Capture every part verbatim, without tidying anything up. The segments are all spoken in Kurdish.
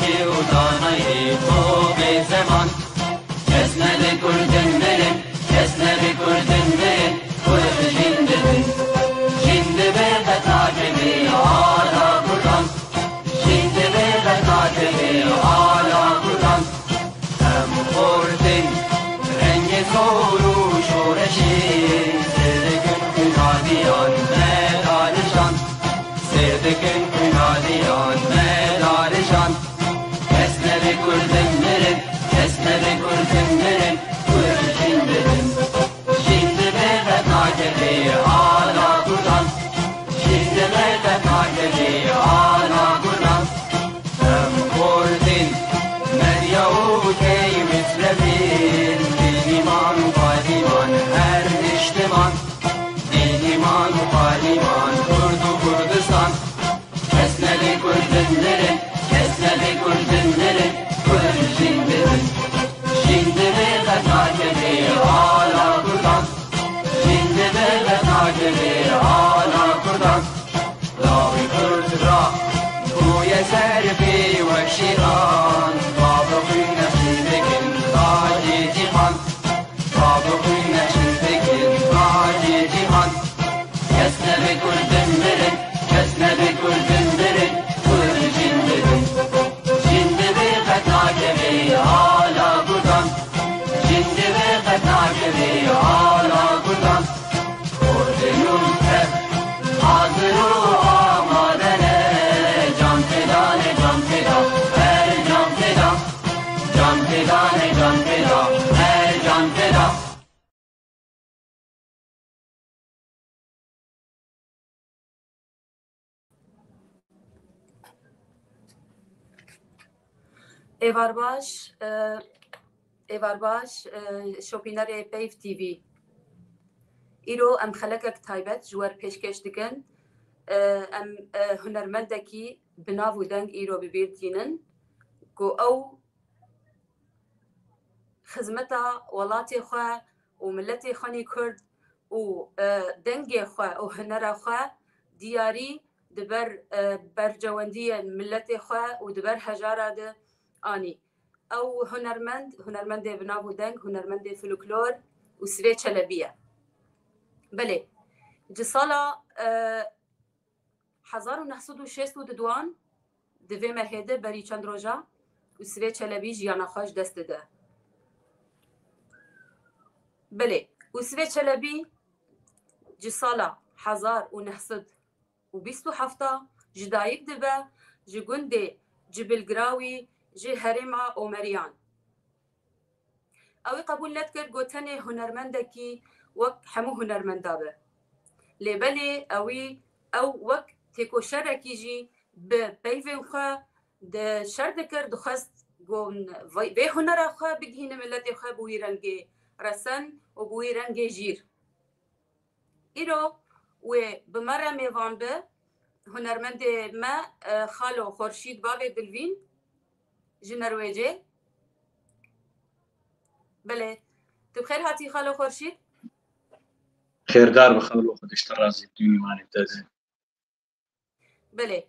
Kê û danayê to bê zeman. Kes nebe kurdin mirin, kes nebe kurdin mirin, kurd jîn dibin. Jîn dibe qet nakeve ala kurdan. Jîn dibe qet nakeve ala kurdan. Em xortin rengê zor û şoreşê, sêr dikin xwîna diyan me darijan. Sêr dikin xwîna diyan me darijan. Kes nebe kurdin mirin, kes nebe kurdin mirin, kurd jîn dibin. Jîn dibe qet nakeve ala kurdan. Jîn dibe qet nakeve ala kurdan. Em xortin medya û key mitlebin, bênîman û padiman her niştiman. Bênîman û padiman Kurd û Kurdistan. Kes nebe kurdin mirin, kes nebe kurdin mirin, kurd jîn dibin. Jîn dibe qet nakeve ala kurdan. Jîn dibe qet nakeve ala kurdan. Lawê kurd ra bûye ser pê wek şîran. Bavê xwîna jîn dikin tacê cîhan. Bavê xwîna jîn dikin tacê cîhan. Kes nebe kurdin mirin, kes nebe kurdin mirin, kurd jîn dibin. Jîn dibe qet nakeve ala kurdan. Jîn dibe qet nakeve ala kurdan. Kurdê nû tev hazir û amade ne. Can feda ne, can feda, her can feda. Can feda ne, can feda, her can feda. Êvar baş, e, êvar baş, e, şopînerê Peyv T V. Îro em xelekek taybet ji we re pêşkêş dikin. E, em, e, hunermendekî bi nav û deng îro bi bîr tînin ku ew xizmeta welatê xwe û miletê xwe nî Kurd û, e, dengê xwe û hunera xwe diyarî di ber, e, bercewendiyên miletê xwe û di ber hejara de anî. Ew hunermend, hunermendê bi nav û deng, hunermendê folklor Usvê Çelebî ye. Belê, ji sala, e, hezar û neh sed û şêst û duduan di vê mehê de berî çend roja Usvê Çelebî jiyana xwe ji dest dide. Belê, Usvê Çelebî ji sala hezar û neh sed û bîst û heft ji dayik dibe ji gundê Cibilgirawî ji herêma Omeriyan. Ew ê qebûl nedikir ku tenê hunermendekî wek hemû hunermenda be. Lê belê ewî, ew wek têkoşerekî jî bi peyvên xwe de şer dikir, dixwest ku vê, vê hunera xwe bigihîne miletê xwe bi wî rengê resen û bi wî rengê jîr. Îro wê bi me re mêvan be hunermendê me, e, Xalo Xorşîd Bavê Dilvîn ji Norwêcê. Belê. Tu bi xêr hatî Xalo Xorşîd. Xêrdar bi Xalo, Xwedê ji te razî, tu mîmanê te de. Belê.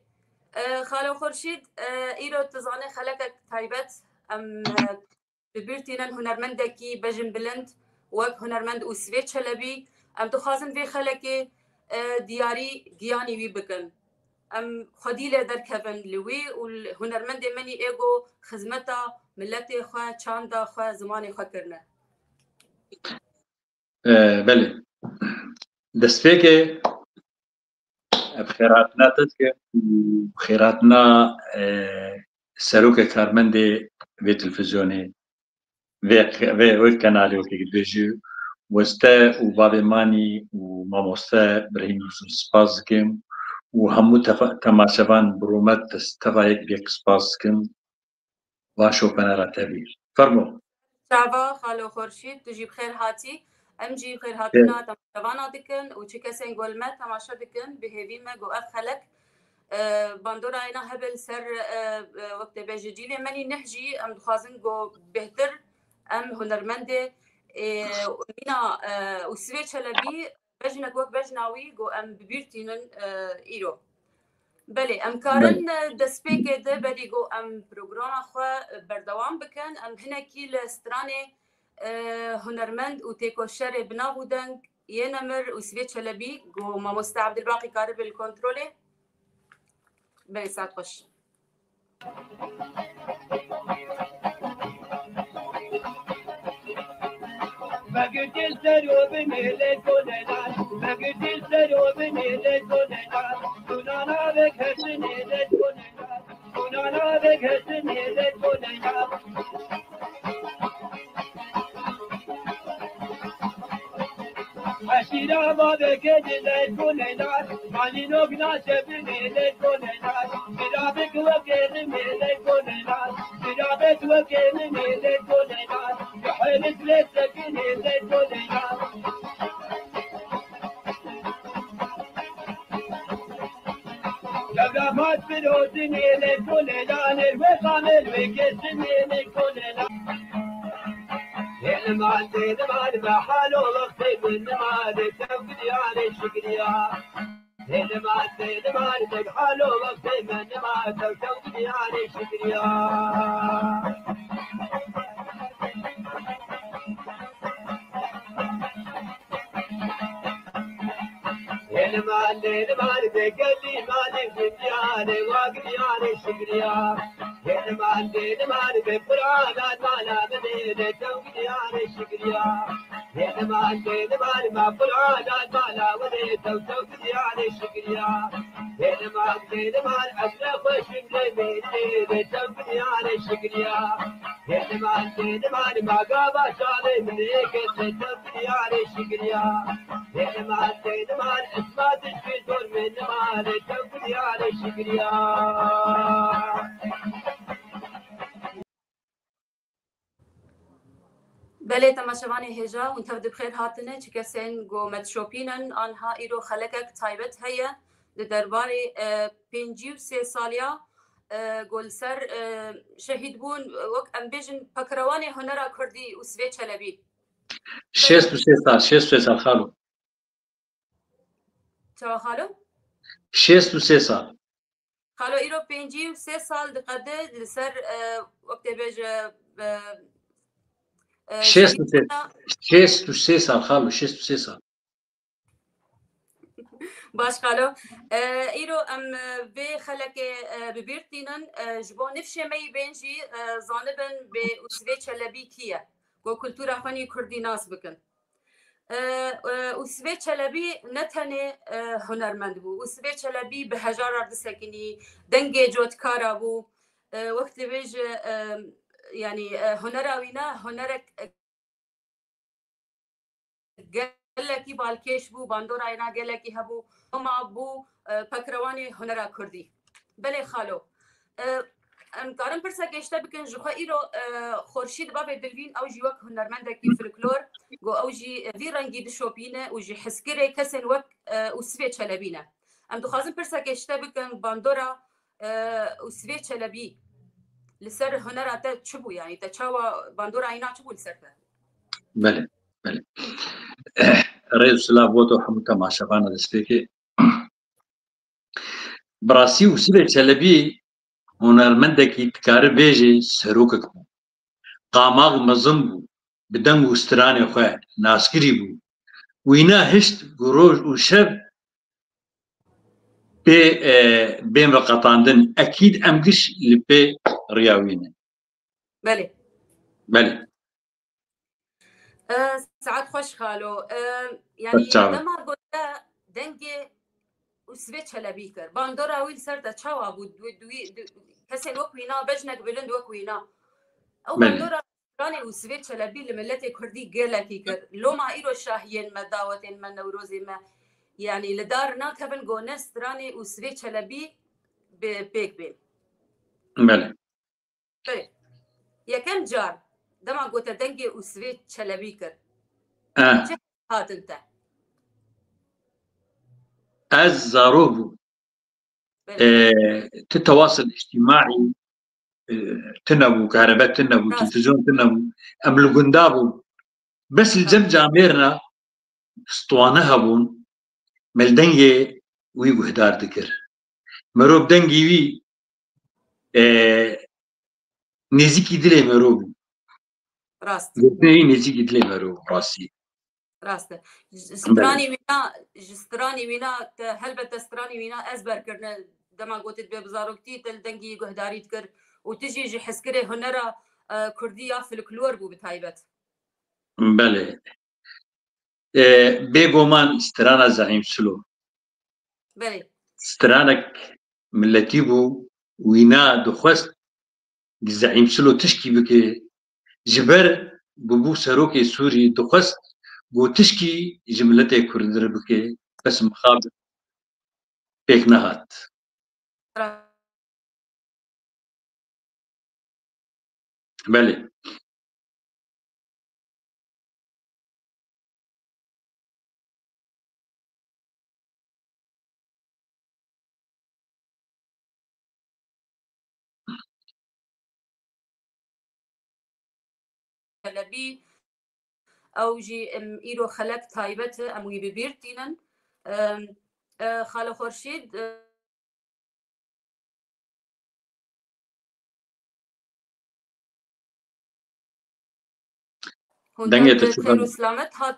E, Xalo Xorşîd, e, îro tu zanê xelekek taybet em, e, bi bîr tînin hunermendekî bejinbilind wek hunermend Usvê Çelebî. Em dixwazin vê xelekê, e, diyarî giyanî wî bikin. Em xwedî lê derkevin li wî û li hunermendê me nî ê ku xizmeta miletê xwe, çanda xwe, zimanê xwe kirine. E, belê. Destpêkê bi xêrhatina te dikim û bi xêrhatina, e, serokê karmendê vê televîzyonê, vê, vê, vê kenalê wekî dibêjî, ez te û bavê Manî û mamoste Birhîm Yûsif spas dikim û hemû tefa-, temaşevan bi rûmet teva yek bi yek spas dikim. Va şopena ra tevî. Fermo. Çava, Xalo Xorşîd, tu jî bi xêr hatî. Em jî xêrhatina temaşevana dikin û çi kesên ku li me temaşe dikin, bi hêvî me ku ev xelek, e, bandora êna hebe li ser, e, e, wek te bêje cîlê me nî neh jî em dixwazin ku bêhtir em hunermendê, e, mîna, e, Usvê Çelebî bejnek wek bejna wî ku em bi bîr tînin, e, îro. Belê, em karin, e, destpêkê de berî ku em programa xwe, e, berdewam bikin. Em hinekî li stranê, e, hunermend û têkoşerê bi nav û deng yê nemir Usvê Çelebî ku mamoste Abdulbaqî karibe li kontrolê. Belê, saet xweş. Vegirtin ser û binê lê konê lan, vegirtin ser û binê lê konê lan, kunana vek hesinê lê konê lan, kunana vek hesinê lê konê lan. Eşîra babekê dilê konê lan, malînok naşe binê lê konê lan, birabik wekê rimê lê konê lan, birabet wekê rimê lê konê lan, helis lê sekinê lê konê lan. Gevra mat firotinê lê konê lan, wê xamê wê kesinê lê konê lan. Hêliman dê liman me halo wextê min nima lê tew gidiya lê şikiriya. Hêliman dê liman me halo wextê min nima tew tew gidiya lê şikiriya. Hêliman dê liman me gelî malê gidiya lê wa gidiya lê şikiriya. Hêliman dê liman me Qur'an mala min ê lê tew gidiya lê şikiriya. Hêliman dê liman ma Qur'an mala min ê tew tew gidiya lê şikiriya. Hêliman dê liman ez ne xweşim lê mêrê lê tew gidiya lê şikiriya. Hêliman dê liman ma gava şalê min ê kes lê tew gidiya lê şikiriya. Hêliman dê liman isma tişkî zor min nima lê tew gidiya lê şikiriya. Belê temaşevanê hêja, hûn tev di bi xêr hatine. Çi kesên ku me dişopînin, anha îro xelekek taybet heye di derbarê, e, pêncî û sê saliya, e, ku li ser, e, şehîd bûn, wek em bêjin pekrewanê hunera kurdî Usvê Çelebî. Şêst û sê sal, şêst û sê sal xalo. Çawa xalo? Şêst û sê sal. Xalo, îro pêncî û sê sal diqede li ser, e, wek tê bêje, e, e, şêst û sê, şehîdbûna. Şêst û sê sal xalo, şêst û sê sal. Baş xalo. E, îro em, e, vê xelekê, e, bi bîr tînin. E, ji bo nifşê me yî bên jî, e, zanibin bê Usvê Çelebî kî ye? Ku kultura xwe nî kurdî nas bikin. E, e, Usvê Çelebî ne tenê, e, hunermend bû. Usvê Çelebî bi hejaran disekinî, dengê cotkara bû. E, wek dibêje, e, yanî, e, hunera wî ne, hunerek, e, gelekî balkêş bû, bandora wî ne gelekî hebû. Hema bû, e, pekrewanê hunera kurdî. Belê xalo. E, em karin pirseke ji te bikin, ji xwe îro, e, Xurşîd Bavê Dilvîn, ew jî wek hunermendekî folklor, ku ew jî, e, vî rengî dişopîne û ji hizkirê kesên wek, e, Usvê Çelebî ne. Em dixwazin pirseke ji te bikin, bandora, e, Usvê Çelebî li ser hunera te çi bû? Yanî te çawa bandora wî ne çi bû li ser te? Belê, belê. Rêz û silav bo te û hemû temaşevana destpêkê. Bi rastî Usvê Çelebî hunermendekî dikare bêje serokek bû. Qamax mezin bû, bi deng û stranê xwe naskirî bû. Wîna hişt ku roj û şev pê, e, bên veqetandin. Ekîd em giş li pê riya wî ne. Belê. Belê. E, saet xweş xalo. E, yanî çawa? Dema gote dengê Usvê Çelebî kir. Bandora wî li ser te çawa bû? Du, du, du, kesên wek wîna, bejnek bilind wek wîna. Ew bandora stranê Usvê Çelebî li miletê kurdî gelekî kir. Loma îro şahiyên me, dawetên me, newrozê me, yanî li dar nakevin ku ne stranê Usvê Çelebî bi pêk bên. Belê. Belê. Yekem car, dema gote dengê Usvê Çelebî kir. Eh. Çi hatin te? Ez zarok bûm. Belê. Eh, ti tewasil îctîmaî, eh, tune bû, kerebe tune bû, rast, televîzyon tune bû. Em li gunda bûn. Bes li cem camêrna stwane hebûn, me li dengê wî guhdar dikir. Mirov dengê wî e, nêzîkî dilê mirov bû. Rast. Gotinê wî nêzîkî dilê mirov bû, rastî. Rast e. Ji stranî wîna, ji stranî wîna te, helbet te stranî wîna ezber kirine. Dema gotî bê bi zaroktî te li dengî guhdarî dikir û tu jî ji hizkirê hunera, e, kurdî ya folklor bû bi taybet. Belê. E, bêguman strana Zeîm Silo. Belê. Stranek milletî bû, wîna dixwest Zeîm Silo tişkî bike. Ji ber bûbû serokê Sûrî dixwest ku tişkî ji miletê Kurd re bike. Bes mixabin pêk nehat. Belê. Çelebî, ew jî, em, îro xelek taybet e, em wî bi bîr tînin. Em, e, Xalo Xurşîd, e, Hûn Dengê deng te bi çû, xêr û deng- selamet hat.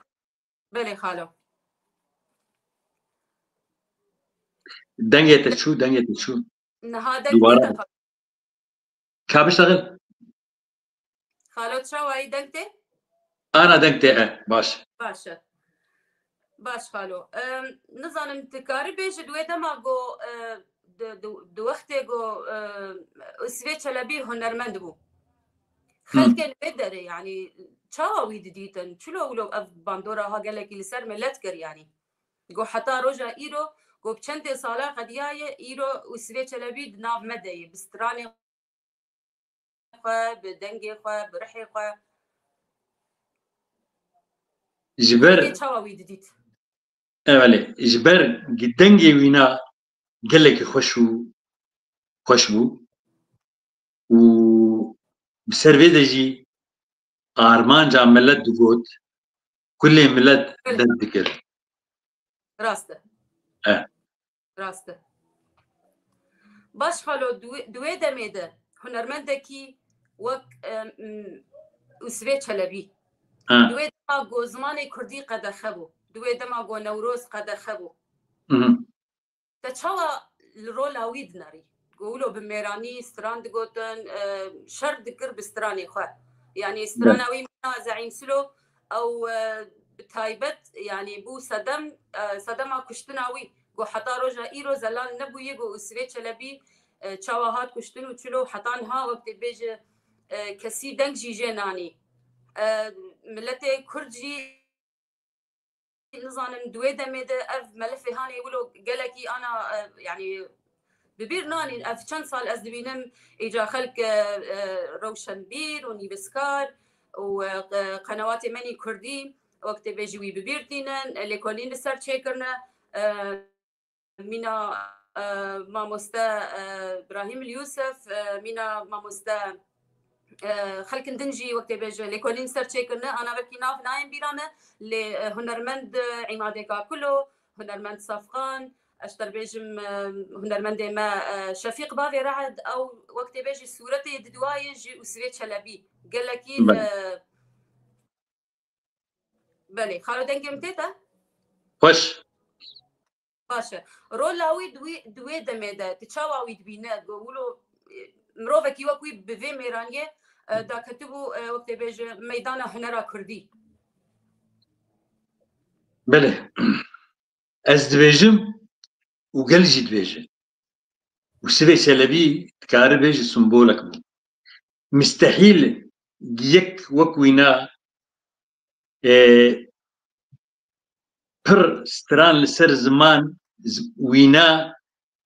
Belê xalo. Dengê te çû, dengê te çû. Niha deng Dubare. tê te xalo. Ka biştexil? Xalo çawa yî, deng tê? Ana deng tê, e, baş. Baş e. Baş xalo. Em, nizanim tu karî bêjî di wê dema ku, e, di, di, di wextê ku, e, Usvê Çelebî hunermend bû. Xelkên vê derê, yanî çawa wî didîtin? Çilo wilo ev bandora ha gelekî li ser milet kir yanî. Ku heta roja îro, ku bi çendê sala qediyaye, îro Usvê Çelebî di nav me de ye. Bi stranê xwe, bi dengê xwe, bi rihê xwe. Ji ber, Xelkê çawa wî didît? Evelê, ji ber dengê wîna gelekî xweş û xweş bû û bi ser vê de jî armanca milet digot, kulê milet Belê. Derd dikir. Rast e. E. Rast e. Baş xalo, di wê, di wê demê de hunermendekî wek, em, Usvê Çelebî. Ha. Di wê dema ku zimanê kurdî qedexe bû. Di wê dema ku Newroz qedexe bû. Mhm. Te çawa li rola wî dinerî? Ku wilo bi mêranî stran digotin, e, şer dikir bi stranê xwe. Yanî strana wî mîna Zeîm Silo, ew, e, bi taybet, yanî bû sedem, e, sedema kuştina wî. Ku heta roja îro zelal nebûye, ku Usvê Çelebî, e, çawa hat kuştin û çilo heta niha wek tê bêje, e, kesî deng jî jê nanî. E, miletê Kurd jî nizanim di wê demê de ev melifê hanê wilo gelekî ana, e, yanî bi bîr nanîn. Ev çend sal ez dibînim îca xelk, e, e, rewşenbîr û nivîskar û, e, qe-, qenewatê me nî kurdî wek tê bêjî wî bi bîr tînin, e, lêkolîn li ser çêkirine, e, mîna, e, mamoste, e, Brahîm Yûsef, e, mîna mamoste, e, xelkin din jî wek tê bêje lêkolîn ser çêkirine, ana wekî nav nayên bîra me, lê, e, hunermend, e, Îmadê Kakulo, hunermend Safxan, ez ji te re bêjim, e, hunermendê me, e, Şefîq Bavê Re'ed, ew wek tê bêjî sûretê diduayê ji Usvê Çelebî. Gelekî, Belê. e, Belê, xalo dengê min tê te? Xweş. Baş e. Rola wî di wî, di wê demê de, tu çawa wî dibîne? Ku wilo, e, mirovekî wek wî bi vê mêraniyê, e, daketibû, e, wek tê bêje meydana hunera kurdî. Belê. Ez dibêjim û gel jî dibêje. Usvê Çelebî dikare bêje simbolek bû. Mistehîl yek wek wîna, e, pir stran li ser ziman z-, wîna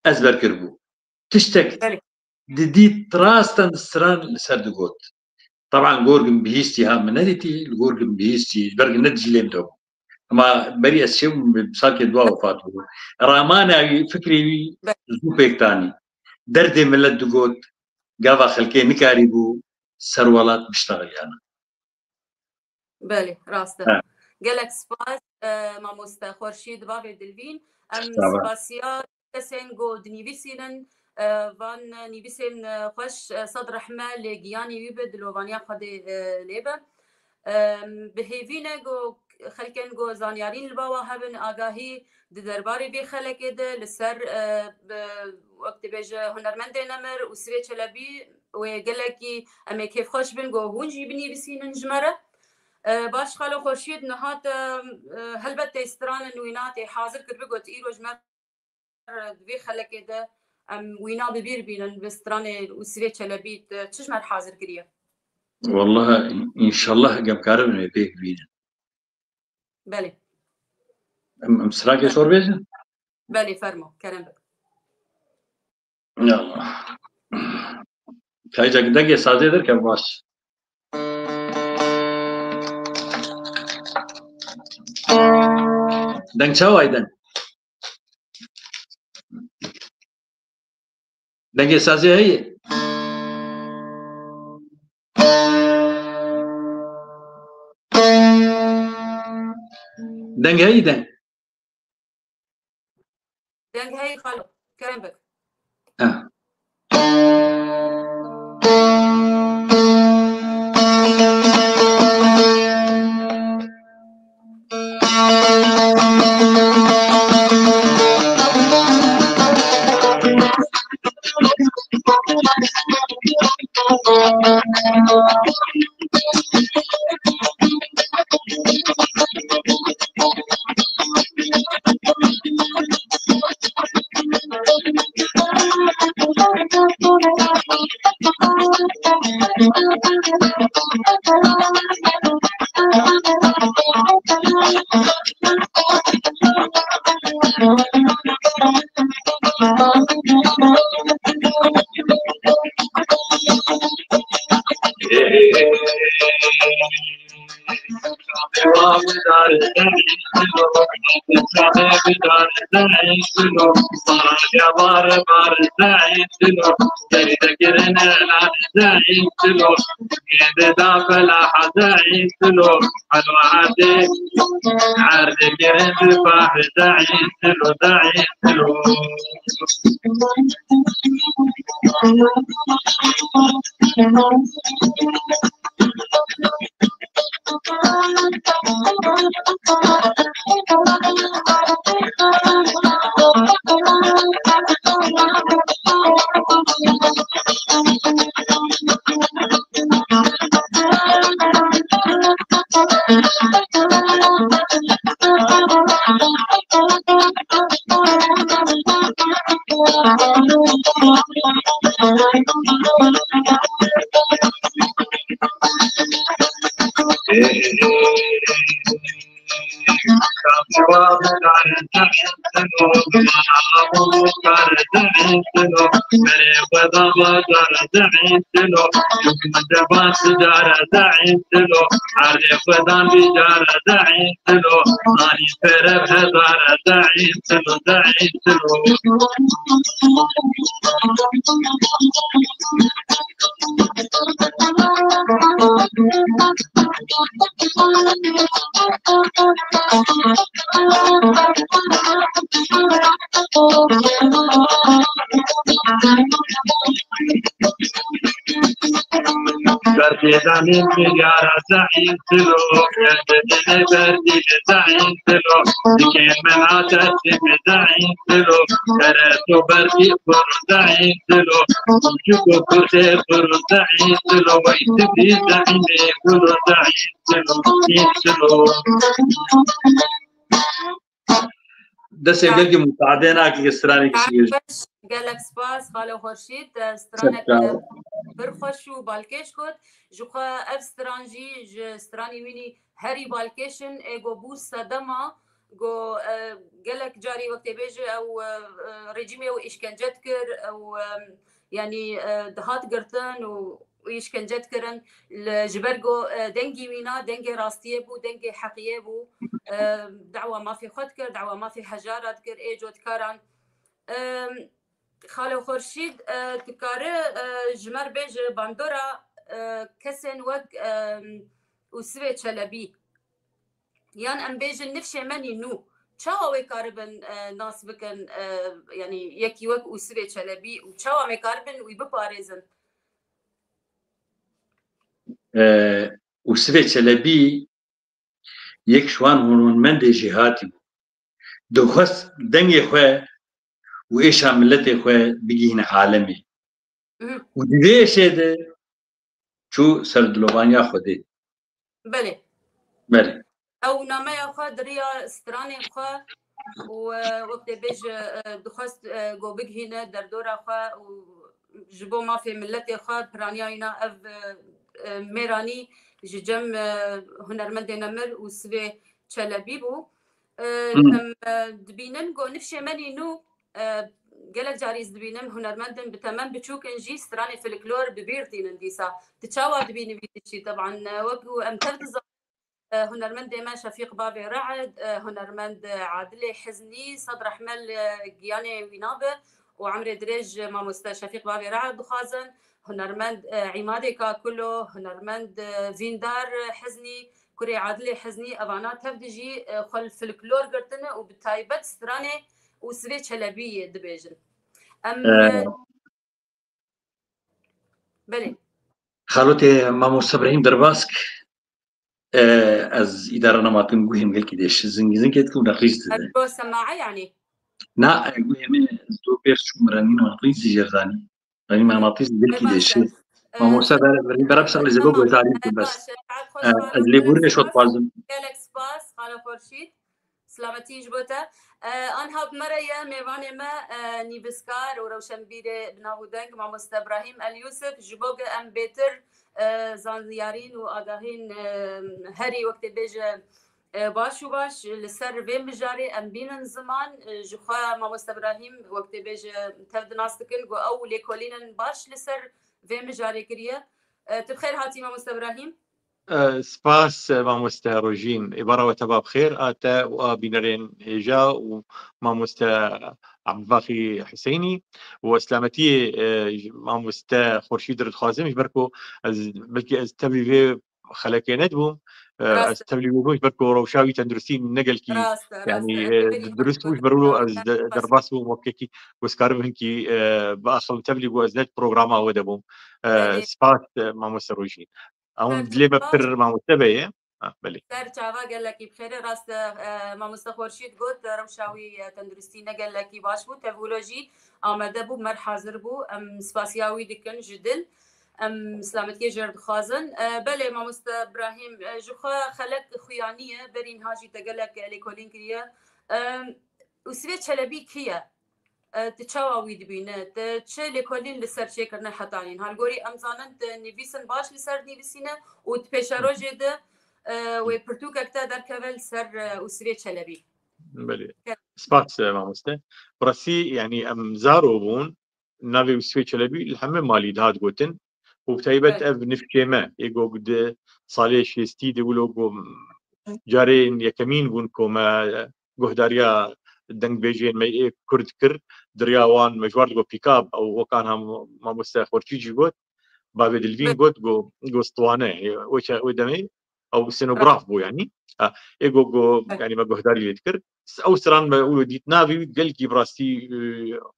ezber kiribû. Tiştek Belê. didît, rasten stran li ser digot. Taban gor gin bihîstî ha min nedîtî, li gor gin bihîstî, ji ber gin ne dijî lêm de bû. Ema berî ez çêbûm, bi salkê dua wefat bû. Ramana wî, fikrê wî Be- zû pêk tanî. Derdê milet digot, gava xelkê nikarîbû ser welat biştexiliyana. Belê, rast e. Ha. Gelek spas, e, mamoste Xurşîd Bavê Dilvîn. Em Sağ ol. spasiya kesên ku dinivîsînin, e, van nivîsên, e, xweş, e, sed rehme lê giyanî wî bi, dilovaniya Xwedê, e, lê be. E, bi hêvî ne ku xelkên ku zanyarîn li ba wa hebin, agahî di derbarê vê xelekê de li ser, e, bi, wek dibêje hunermendê nemir Usivê Çelebî, wê gelekî em ê kêfxweş bin ku hûn jî binivîsînin ji me re. E, baş xalo Xurşîd, niha te, e, helbet tê stranin wîna tê hazir kiribi, got îro ji me re di vê xelekê de em wîna bi bîr bînin, bi stranê Usivê Çelebî te çi ji me re hazir kiriye? Wallahi, înşallah, em karibin wê pêk bînin. Belê. Em, em strakê şor bêjin? Belê, fermo, kerem bik. Ya Allah. Kayca dengê sazê derke baş. Deng çawa ye deng? Dengê sazê heye? Deng heye deng? Deng heye xalo. Kerem bik. Ha. Berdê danê milyara zehîn dilo, berdê berdê zehîn dilo, dikê min ateşê min zehîn dilo, tere tu berdê kur zehîn dilo, çuku kurdê kur zehîn dilo, wey tibî zehînê kur zehîn dilo, zehîn dilo. Destê gelkî musaade nake, stranê kişî. Gelek spas, Xalo Xurşîd. Stranek pir xweş û balkêş got. Ji xwe ev stran jî ji stranî wînî herî balkêş in. Ê go bû sedema, go, e, gelek carî wek tê bêje ew, e, e, rejîmê ew îşkence dikir, ew, e, yanî, e, dihat girtin û, û îşkence dikirin. Li, ji ber ku, e, dengî wîna dengê rastiyê bû, dengê heqiyê bû. E, dawa mafê xwe dikir, dawa mafê hejara dikir, ê cotkaran. E, Xalo Xurşîd, e, dikare, e, ji me re bêje bandora, e, kesên wek, e, Usivê Çelebî. Yan em bêjin nifşê me nî nû. Çawa wê karibin e, nas bikin, e, yanî yekî wek Ûsivê Çelebî û çawa me karibin wî biparêzin? E, Ûsivê Çelebî yek ji wan hunûnmendê jêhatî bû. Dixwest dengê xwe û êşa miletê xwe bigihîne alemê. Û di vê êşê de çû ser dilovaniya Xwedê. Belê. Belê. Ew nameya xwe di riya stranê xwe û e, wek tê bêje e, dixwest e, go bigihîne derdora xwe û ji bo mafê miletê xwe piraniya wîna ev e, e, mêranî ji cem e, hunermendê nemir û Sivê Çelebî bû. E, em e, dibînin go nifşê me nî nû e, gelek carî ez dibînim hunermendin bi temen biçûk in jî stranê folklor bi bîr tînin dîsa. Tu çawa dibînî vî tiştî? Teban e, wek em tev dizanin e, hunermendê me Şefîq Bavê Re'd, e, hunermend e, Adilê Hiznî, sed rehme li giyanê wîna be û emrê dirêj mamoste Şefîq Bavê Re'd dixwazin. Hunermend e, Îmadê Kakulo, hunermend e, Vîndar Hiznî, kurê Adilê Hiznî, evana tev de jî e, xwe li folklor girtine û bi taybet stranê Ûsivê Çelebî dibêjin. Em E, e, belê. Xalotê Mamoste Brahîm Derbask, e, ez îdara nematin guhên gelkî dêş zingî zingê dikim û neqlîz dide. Bo semae yanî. Na, e, guhê min ez do pêr çûm renî neqlîz jêr zanî. Renî neqlîz gelkî dêşê. Mamoste ber ber ber pişaq lê zêdo gotarî dikim bes. E, ez lê burê şot pazim. Gelek spas, Xala Xurşîd. Silametî ji bo te. E, anha bi me re ye mêvanê me e, nivîskar û rewşenbîrê bi nav û deng mamoste Brahîm El Yûsif ji bo ge em bêtir e, zanyarîn û agahîn e, herî wek tê bêje e, baş û baş li ser vê mijarê em bînin ziman. E, ji xwe mamoste Brahîm wek tê bêje tev di nas dikin ku ew lêkolînin baş li ser vê mijarê kiriye. E, tu bi xêr hatî mamoste Brahîm. Spas mamoste Rojîn. Ê bara we teva bi xêr a te û a bînerên hêja û mamoste Ebdulbaqî Huseynî û selametiyê mamoste Xurşîd re dixwazim, ji ber ku ez belkî ez tevlî vê xelekê nedibûm. Ez tevlî wê bûm ji ber ku rewşa wî tenduristî ne gelkî yanî durist bû, ji ber wilo ez derbas bûm wekekî ku ez karim hinkî biaxivim tevlî ku ez ne programa we de bûm. Spas mamoste Rojîn. Ew dilê me pir mamoste be ye. Ha, belê. Ser çava gelekî bi xêrê rast e, mamoste Xurşîd got, rewşa wî e, tenduristî ne gelekî baş bû, tevûlo jî amade bû, mer hazir bû. Em spasiya wî dikin ji dil. Em silametiyê jê re dixwazin. E, belê mamoste Brahîm, e, ji xwe xelek xuyanî ye, berî niha jî te gelek lêkolîn kiriye. E, Ûsivê Çelebî kî ye? E, tu çawa wî dibîne? Tu çi lêkolîn li ser çêkirine hetanîn? Halgorî em zanin tu nivîsin baş li ser nivîsîne û di pêşerojê de e, wê pirtûkek te derkeve li ser e, Ûsivê Çelebî. Belê. Spas e, mamoste. Bi rastî yanî em zaro bûn navê Ûsivê Çelebî li heme malî dihat gotin û bi taybet ev nifşê me ê go di salê şêstî de wilo go carên yekemîn bûn ku me guhdariya dengbêjên me ê kurd kir, di riya wan me ji wan re digot pîkab, ew wek anha mamoste Xorçî jî got, bavê Dilvîn got, got, got stwane, wê demê ew senograf bû, yanî. Ha, ê got, got, yanî me guhdarî lê dikir. Ew stran me û dît navê wî gelkî bi rastî, e,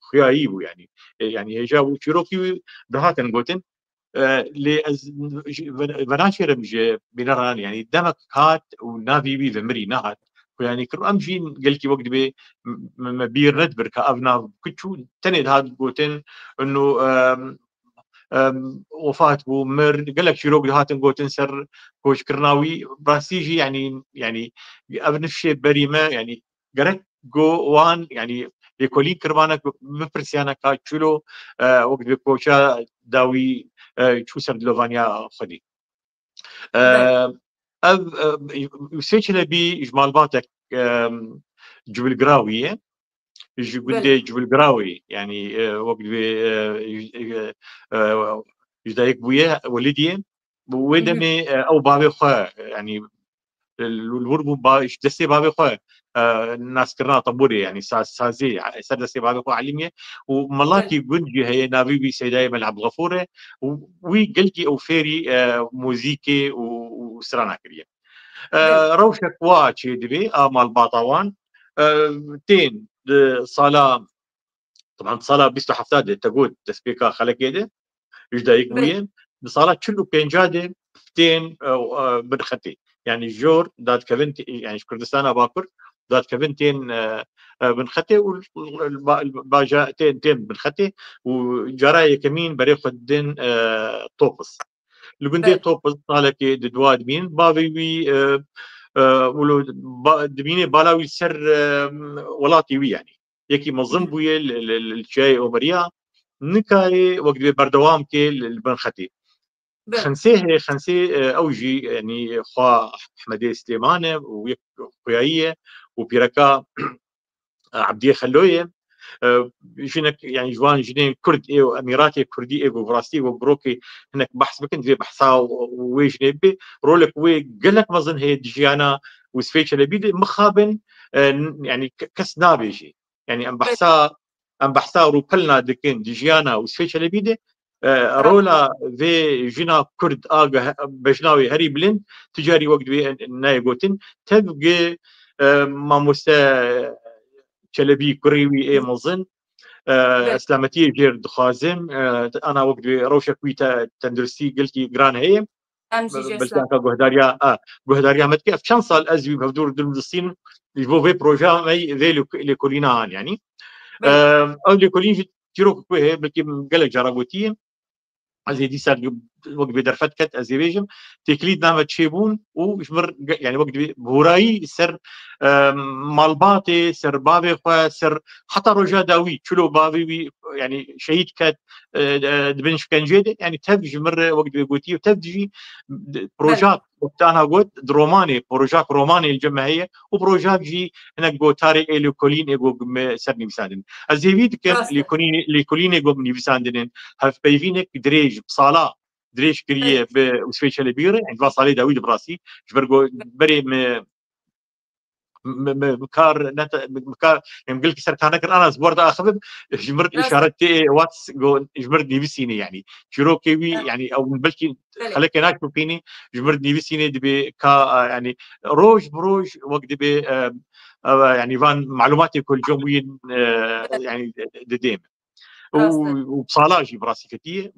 xuyayî bû, yanî. E, yanî hêja bû, çîrokî wî dihatin gotin. E, lê ez venaçêrim ji bîneran, yanî demek hat û navî wî vemirî nehat. Ku yanî kir em jî gelkî wek dibê me bîr nedibir ka ev nav ku çû tenê dihat gotin û em, em, wefat bû, mir, gelek çîrok dihatin gotin ser koçkirina wî. Rastî jî yanî, yanî ev nifşê berî me, yanî gerek go wan, yanî lêkolîn kiribane ku bipirsiyane ka çilo, e, wek dibê koça dawî, e, çû ser dilovaniya xwedî. E, ev, e, Ûsê Çelebî ji malbatek, e, Cibilgirawî ye. Ji gundê Cibilgirawî, yanî, e, wek dibê, e, e, e, ji dayik bûye, welidî ye. Wê demê, e, ew bavê xwe, yanî, li wir bû ba-, ji destê bavê xwe, e, naskirina tembûrê, yanî saz-, sazê, e, ser destê bavê xwe elimiye û melakî gund jî heye, navê wî Seydayê Mela Ebdulxefûr e û wî gelkî ew fêrî, e, muzîkê û, û strana kiriye. E, rewşek wa çêdibê, a malbata wan, e, tên di sala, teban sala bîst û heft de te got destpêka xelekê de, ji dayik bûye, di sala çil û pênc de tên, e, e, bin xetê. Yani jor dadkevin tê-, yani ji Kurdistana Bakur dadkevin tên, e, e, bin xetê û ba-, baja tên, tên bin xetê û cara yekemîn berê xwe didin, e, Topis. Li gundê Topis salekê di dua dimînin, bavê wî, e, e, wilo ba-, dimîne bala wî ser, e, welatê wî yani. Yekî mezin bûye li, li, li, li çiyayê Omeriya, nikarê wek divê berdewam kê li, li bin xetê. Xensê heye, Xensê, e, ew jî, yanî, xwa Ehmedê Silêman e û yek xuyayî ye û pîreka, e, Ebdiyê Xelo ye. E, jinek, yanî, ji wan jinên Kurd ê û Emîratê Kurdî ê ku bi rastî ku bi rokê hinek behs bikin, divê behsa wê jinê bibe. Rolek wê gelek mezin heye di jiyana Wisfê Çelebî de. Mixabin, e, n-, yanî, ke-, kes nabêje. Yani em behsa, em behsa rûpelna dikin di jiyana Wisfê Çelebî de, e, rola vê jina Kurd a ge-, bejna wê herî bilind, ti carî wek divê nayê gotin. Tev gi, e, mamoste Çelebî kurê wî ê mezin, e, selametiyê jêr dixwazim. E, ana wek divê rewşek wî te-, tenduristî gelkî giran heye. Em jî jê Belkî selamet. Anka guhdariya, a, guhdariya me dike. Ev çend sal ez wî bi hevdûr dim distîn, ji bo vê projeya me vê lêk-, lêkolîna an, yanî. Belê. Em, ew lêkolîn jî çîrok ku heye, belkî min gelek cara gotiye. Ez ê dîsa wek vê derfet ket, ez ê bêjim. Têkilî di nava çêbûn û ji mir ge-, yanî wek divê borayî ser, em, malbatê, ser bavê xwe, ser heta roja dawî, çilo bavê wî, yanî şehîd ket, e, e, di bin şikenceyê de, yanî tev ji min re wek divê gotiye û tev jî d-, Belê. Projak, wek te ana got, di romanê, projak romanê li cem me heye û projak jî hinek gotarê ê lêkolîn ê ku me ser nivîsandin. Ez hêvî dikim Rast e. lêkolîn-, lêkolînê ku min nivîsandinin, hevpeyvînek dirêj, bi sala dirêj kiriye Belê. bi Wisfê Çelebî re, yani va salê dawî de bi rastî, ji ber ku berê me me, me, me kar nete-, me, me kar, em gelkî ser kar nekir, ana ez bu arada axivim, ji mir Rast. işaret tê, wat go, ji mir nivîsînê yani. Çîrokê wî, Evet. yani, ew belkî Evet. xelekê naşopînî, ji mir nivîsînê dibê ka, e, yani, roj bi roj wek dibê, e, e, yani, van malumatê ku li cem wî, e, Evet. yani, didê me. Û, Rast e. û sala jî bi rastî ketiye.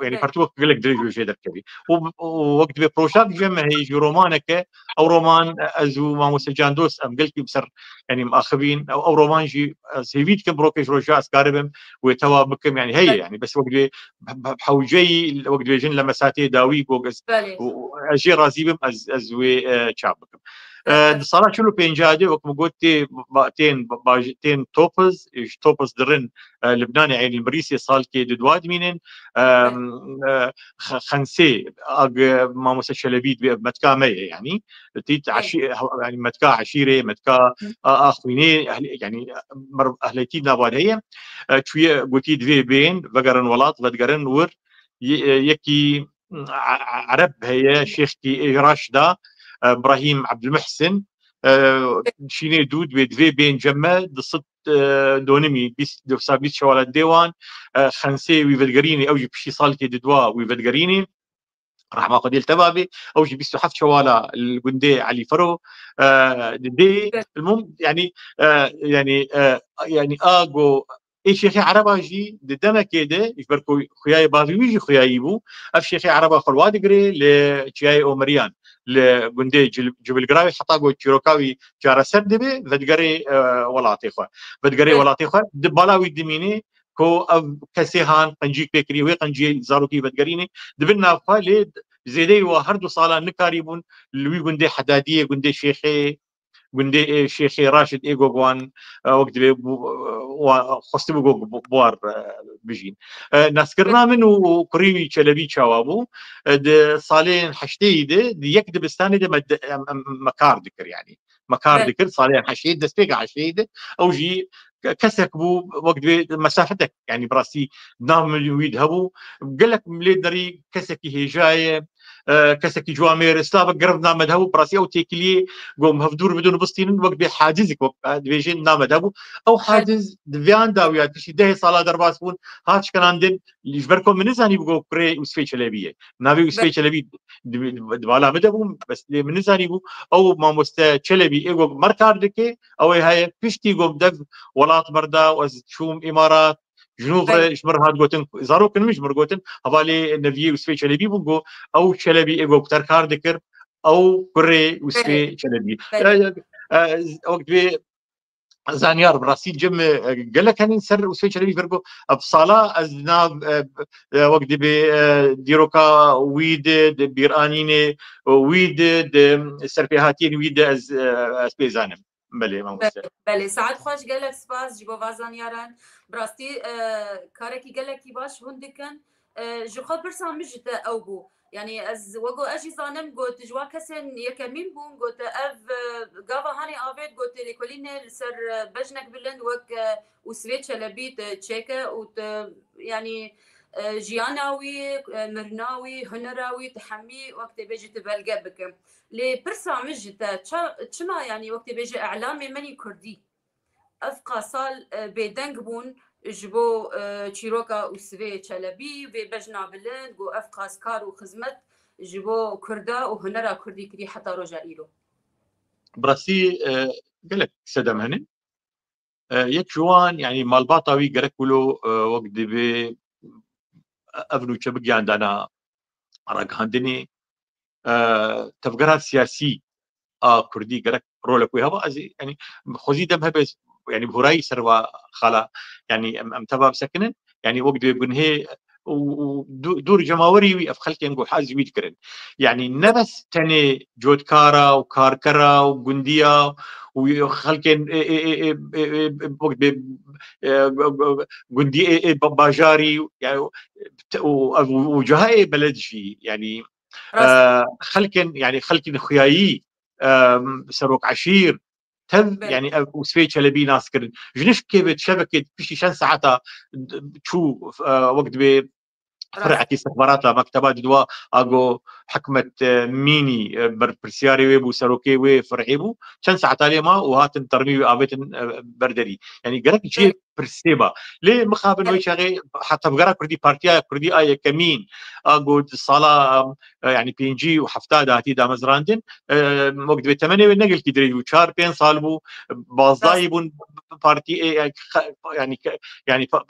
Yani Evet. pertûk gelek dirêj wê jê derkevî. Û, û wek divê projak jê me heye jî romaneke, ew roman, e, ez û Mamoste Can Dost em gelkî bi ser, yani, em axivîn, ew, ew roman jî ez hêvî dikim bi rokê ji roja ez karibim wê tewa bikim, yani heye, Evet. yani bes wek divê b-, b-, hewceyî, wek divê jin lemesatê dawî got ez, Belê. û, û ez jê razî bim, ez, ez wê, e, çap bikim. E, Evet. di sala çil û pênc de wek min got tê ba-, tên ba-, baj-, tên Topiz, ji Topiz dirin, e, Libnanê Eyn el Mirîsê salkê di dua dimînin. E, Evet. e, Xe-, Xensê, ag, e, Mamoste Çelebî dibê metka me ye, yani. Tît Evet. eşî-, he-, yani metka eşîrê, metka Hı. a, a xwînê, ehl-, yani, mer-, ehletî nava de heye. E, çûye gotî divê bên, vegerin welat, vedigerin wir. Ye-, e, yekî, a, a, Ereb heye, şêxkî ê Raşda, e, Brahîm Ebdulmuhsin, e, şînê dû dibê divê bên cem me, di sed, e, donimî, bîst, di sed bîst şewala dê wan, e, Xensê wî vedigerînê, ew jî piştî salkê di dua wî vedigerînê. Rehma Xwedê li teva bê, ew jî bîst û heft şewala li gundê Elî Fero, e, dê, Evet. li mum, yani, e, yani, e, yani, a go, ê Şêxê Ereba jî di demekê de, ji ber ku xuyayê bavê wî jî xuyayî bû, ev Şêxê Ereba xwe li wa digirê li çiyayê Omeriyan, li gundê Cil-, Cibilgirawê, heta ku çîroka wî çareser dibe, vedigerê, e, welatê xwe. Vedigerê Evet. welatê xwe, di bala wî dimîne ku ev kesê han qencîk pê kirî, wê qenciyê zarokî vedigerîne, dibin nav xwe, lê zêdeyî wa her du sala nikarîbûn li wî gundê Hedadiyê, gundê Şêxê, gundê, ê, Şêxê Raşid ê go wan, e, wek divê bû, e, wa-, xwestibû go bu-, buwar, e, bijîn. E, naskirina min û, û kurî wî Çelebî çawa bû? E, di salên heştêyî de, di yek dibistanê de me de-, em, em, me kar dikir, yani. Me kar Evet. dikir, salên heştêyî, destpêka heştêyî de, ew jî ke-, kesek bû, wek divê mesafetek, yani bi rastî nav min wî de hebû. Gelek min lê derî kesekî hêja ye, e, kesekî ciwan mêr, silavek germ name de hebû, bi rastî ew têkiliyê got hevdûr bidin û bistînin, wek dibê hacizek, wek, e, dibêjin name de hebû. Ew haciz di vê an dawiya piştî dehê sala derbas bûn, hat şikinandin, ji ber ku min nizanî bû ku kurê Ûsfê Çelebî ye. Navê Ûsfê Çelebî di, di, di bala min de bû, bes lê min nizanî bû. Ew mamoste Çelebî ê got mer kar dike, ew ê heye piştî got dev welat berda û ez çûm Îmarat, ji nû re ji mir hat gotin, zarok min ji mir gotin, hevalê neviyê Ûsfê Çelebî bûn, got ew Çelebî ê got ter kar dikir, ew kurê Ûsfê Çelebî. E, e, wek divê zanyar bi rastî cem, e, gelek henin ser Ûsfê Çelebî, vergo ev sala ez di nav, e, e, wek dibê, e, dîroka wî de, di bîranînê wî de, di serpêhatiyên wî de ez, e, ez pê zanim. Belê, mamoste. Belê, belê. Saet xweş, gelek spas ji bo va zanyaran. Bi rastî, e, karekî gelekî baş hûn dikin. E, ji xwe pirsa min ji te ew bû. Yanî ez, wego ez jî zanim, got ji wan kesên yekemîn bûn, got ev, e, gava hanê avêt, got lêkolînê li ser, e, bejnek bilind wek, e, Ûsvê Çelebî te çêke û te, yanî, e, jiyana wî, e, mirina wî, hunera wî, te hemî wek tê bêjî tu belge bike. Lê pirsa min ji te, ça-, çima, yanî wek tê bêjî elamê min î kurdî? Ev qas sal, e, bêdeng bûn ji bo, e, çîroka Ûsvê Çelebî, vê bejna bilind, got ev qas kar û xizmet ji bo kurda û hunera kurdî kirî heta roja îro. Bi rastî, e, gelek sedem hene. E, yek ji wan, yanî malbata wî gerek wilo, e, wek divê ev nûçe bigiyandana ragihandinê, e, tevgera siyasî a kurdî gerek rolek wê heba. Ez ê, yanî, xwezî dem hebe, yanî, bi hurayî ser va xala, yanî, em, em teva bisekinin, yanî, wek divê gunhê û, û dû-, dûr cemawerî wî ev xelkên ku hez wî dikirin. Yanî, ne bes tenê cotkara û karkera û gundiya û xelkên ê, ê, ê, ê, ê, ê, wek divê, e, gundî ê, ê, ba-, bajarî, yanî, te-, û, û, û cihayê beled jî, yanî, e, xelkên, yanî xelkên xuyayî, e, serok eşîr, tev, yanî ev Ûsfê Çelebî nas kirin. Ji nişkê ve şevekê piştî çend saeta çû, e, wek divê fir'ekî istixbarata mekteba didwa ago hikmet, e, mînî, e, berpirsiyarê wê bû, serokê wê fir'ê bû. Çend saeta lê ma û hatin termî wê avêtin, e, berderî. Yanî gerek cihê pirsê ba. Lê mixabin wê çaxê heta tevgera kurdî, partiya kurdî a yekemîn, a got di sala, e, yanî pêncî û hefta de hatî damezrandin, e, wek divê temenê wê ne gelkî dirêj bû, çar pênc sal bû, bazdayî bûn partî, e, e, xe-, yanî ke-, yanî pa-,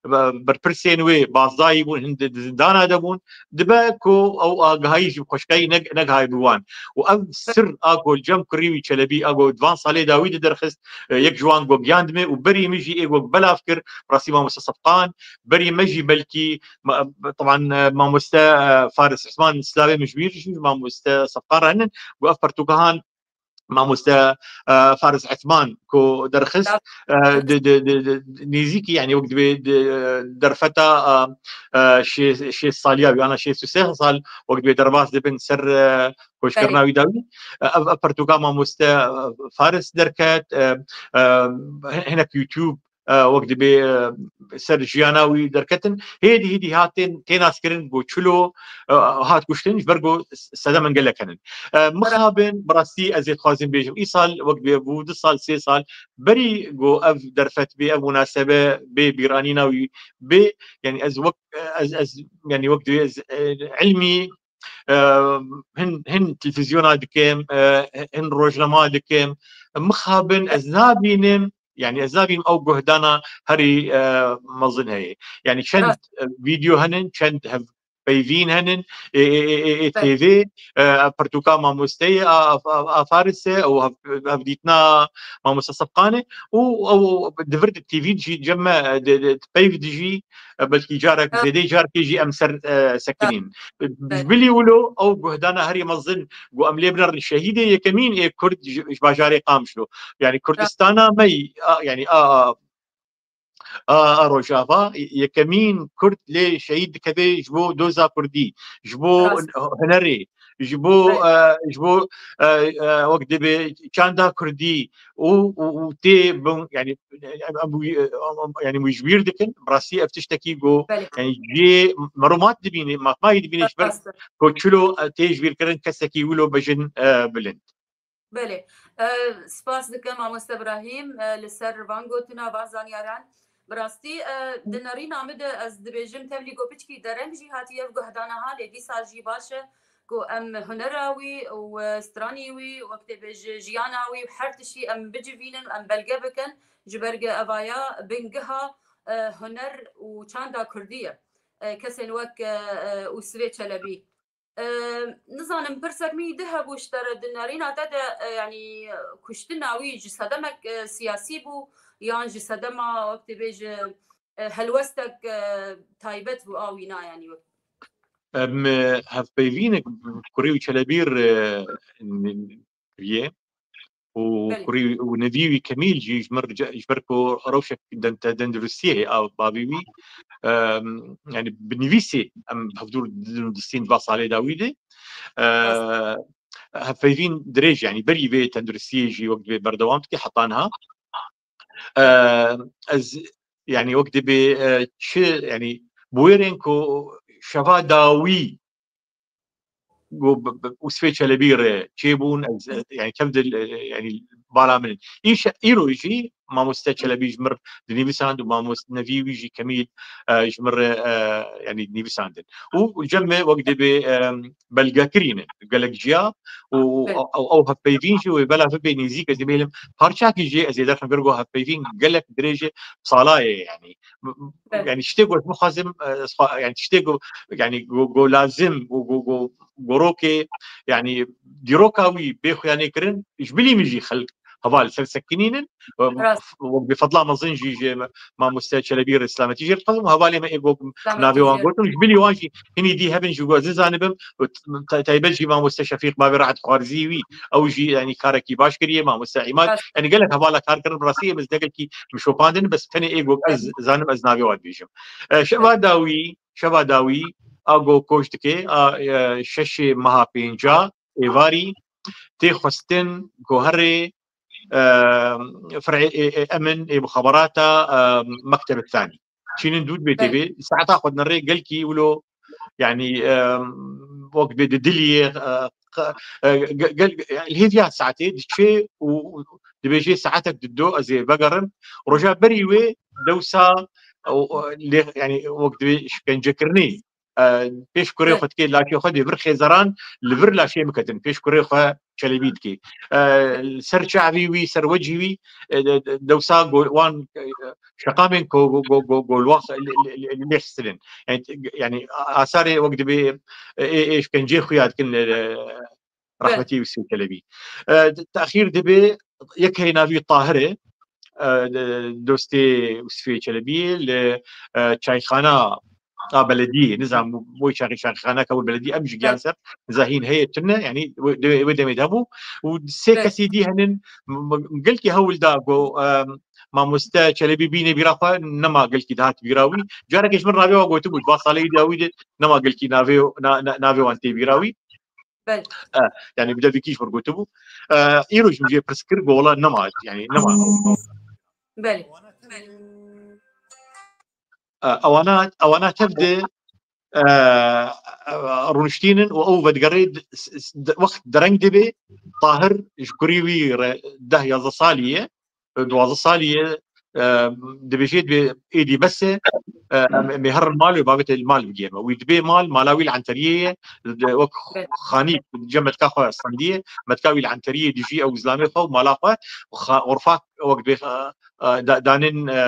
e, berpirsên wê bazdayî bûn, hin di, di zindana de bûn. Dibe ku ew agahî jî bi xweşkayî ne, negihay bi wan. Û ev sir a ku li cem kurî wî Çelebî, a ku di van salê dawî de derxist, e, yek ji wan got giyandime û berî min jî ê got belav kir, rastî mamoste Sefqan, berî me jî belkî, ma-, teban, e, mamoste, e, Faris Esman, silavê min ji wî jî, mamoste Sefqan re hinin, got ev pertûkahan mamoste, e, Faris Esman ku derxist, e, di, di, di, di, nêzîkî, yanî wek divê di, e, derfeta, e, e, şê-, şêst saliya wî, ana şêst û sê sal, wek divê derbas dibin ser, e, koçkirina wî dawî. E, ev, ev pertûka mamoste, e, Faris derket, e, e, hinek YouTube, e, wek dibê, e, ser jiyana wî derketin. Hêdî hêdî hat tên, tê naskirin ku çilo, e, hat kuştin, ji ber ku sedemên gelek henin. E, mixabin, bi rastî ez ê dixwazim bêjim, îsal wek dibê bû du sal, sê sal, berî ku ev derfet bê, ev munasebe bê, bîranîna wî bê, yanî ez wek, ez, ez, yanî wek dibê ez, e, ilmî, e, hin, hin televîzyona dikim, e, hin rojnama dikim. Mixabin ez nabînim, yanî ez nabînim ew guhdana herî, e, mezin heye. Yanî çend, e, vîdeo henin, çend hev-, peyvîn henin, ê, ê, ê, ê, ê, T V, e, ev pirtûka mamosteyê a, a, a, a Faris e, û hev-, hevdîtina mamoste Sefqanê û ew di vir di T V jî cem me, e, di, di, di peyv dijî, e, belkî carek zêdê carkê jî em ser, e, sekinîn. Ji bilî wilo ew guhdana herî mezin ku em lê binerin şehîdê yekemîn ê Kurd ji, ji bajarê Qamişlo. Yanî Kurdistana me yî, a, yanî a, a, a, a Rojava, yekemîn Kurd lê şehîd dikeve ji bo doza Kurdî, ji bo hunerê, ji bo, e, ji bo, e, e, wek dibê çanda kurdî û, û, û tê bin, yani, em, em, em, yani, wî ji bîr dikin, bi rastî ev tiştekî ku, Belê. yani, cihê meromat dibîne, matmayî dibîne ji ber Rast e. ku çilo, e, tê ji bîr kirin kesekî wilo bejin, e, bilind. Belê. E, spas dikim mamoste Ibrahîm, e, li ser van gotina, van zanyaran. Bi rastî, e, di nerîna min de ez dibêjim tevlî ku piçkî dereng jî hatiye guhdana halê dîsa jî baş e ku em hunera wî û, e, stranî wî, wek tê bêje jiyana wî û her tiştî em bicivînin, em belge bikin. Ji ber ku evaya bingiha, e, huner û çanda kurdî ye. E, kesên wek, e, e, Ûsvê Çelebî. E, nizanim, pirsek min di hebû ji te re, di nerîna te de, e, yanî, e, kuştina wî ji sedemek, e, siyasî bû yan ji sedema, wek dibêje, e, helwestek, e, taybet bû a wî na, yanî wek Em, e, hevpeyvînek kurî û Çelebî re, e, n-, kiriye. û Belê. kurî û nevî wî Kemîl jî ji mir ce-, ji ber ku rewşek den-, te-, tenduristiyê heye a bavê wî, em, yani bi nivîsê em hevdûr didin û distîn va salê dawî de. E, Rast. hevpeyvîn dirêj, yani berî vê tenduristiyê jî wek divê berdewam dike heta niha. E, ez, yani wek dibê, e, çi, yani bi wê rên ku şeva dawî ku bi, bi, Ûsvê Çelebî re çêbûn, ez, e, yani tev dil, e, yani bala min in. Îş-, îro jî mamoste Çelebî ji mir dinivîsand û mamoste nevî wî jî Kemîl, e, ji mir re, e, yani nivîsandin. Û cem me wek dibê, e, belgekirî ne, gelek ciya û Evet. ew, ew hevpeyvîn jî wê bela bibe nêzîk, ez dibêlim parçakî jî ez ê derxim vir ku hevpeyvîn gelek dirêj e, sala ye yani. Evet. Yani tiştê ku ez bixwazim, e, ez xwa-, yani tiştê ku, yani ku, ku lazim û ku, ku, ku rokê, yani dîroka wî bê xuyanê kirin, ji bilî min jî xelk heval ser sekinînin. Rast. Wek bi fedla mezin jî ji mamoste Çelebî re selametî jê re dixwazim û hevalê me ê ku Selametî navê wan jê re. gotin, ji bilî wan jî hinî dî hebin ji ku ez nizanibim, û t-, te-, taybet jî mamoste Şefîq bavê Rahat Xwarzî wî, ew jî, yani, karekî baş kiriye, mamoste Îmad. Baş. Yani, gelek hevala kar kirin, bi rastî em ez gelekî min şopandin, bes tenê ê ku ez Evet. zanim, ez navê wan dibêjim. E, şeva Evet. dawî, şeva dawî, a ku koç dike, a, e, şeşê meha pênca êvarî, tê xwestin ku herê, e, ferê, e, e, emin, ê muxabarata, e, mektebe thanî. Çînin dû dibê Evet. têbê, saeta xwe dinirê gelkî wilo, yani, e, wek dibê di diliyê, e, q-, e, ge-, gel, yani, li hêviya saetê diçê û, û dibêjê saetek dido ez ê vegerim. Roja berî wê dewsa, o, o, lê, yani, wek dibê şkencekirinê, e, pêş kurê Evet. xwe dikê, laşê xwe dê vir xêzeran, li vir laşê min ketin, pêş kurê xwe Çelebî dikê. E, ser çavî wî, ser wecî wî, e, de, de, dewsa go-, wan, e, şeqamên ku, go, go, go, go li wan xe-, li, li, li, li lê xistinin. Yani, yani asarê wek dibê, e, ê, ê şkencê xuya dikin, e, Be. rehmetî Ûsvê Çelebî. E, taxîr dibê, yek heye navî Tahir e, e, dostê Ûsvê Çelebî li, e, çayxana a belediyê, nizam boy çaxî çaxîxaneka wê belediyê em ji giyan Be. ser, nizahîn heye tune, yani wê, wê demê de bû. Û sê Be. kesî dî henin, m-, m-, gelkî hewl da ku, e, mamoste Çelebî bîne bîra xwe, nema gelkî dihat bîra wî. Carekê ji min navê wan gotibû, di va saleyî dawî de nema gelkî navê, na-, na-, navê wan tê bîra wî. Belê. E, yani bi devîkî ji min gotibû. E, îro ji min jê pirs kir, got, wela nema, yani nema. Belê. E, ewana, ewana tev de, e, e, rûniştînin û ew vedigerê d-, s-, s-, d-, wext dereng dibe, Tahir ji kurî wî re deh yazdeh salî ye, duwazdeh salî ye, e, dibêje dibê êdî bes e, e, em, em ê herin mal û babetê li mal bigihê me. Wî dibê mal, mala wî li Enteriyê ye, di, wek Evet. xanî cem metka xwe standiye, metka wî li Enteriyê dijî ew zilamê xwe û mala xwe, xa-, xurfa wek dibê, e, e, da-, danên, e,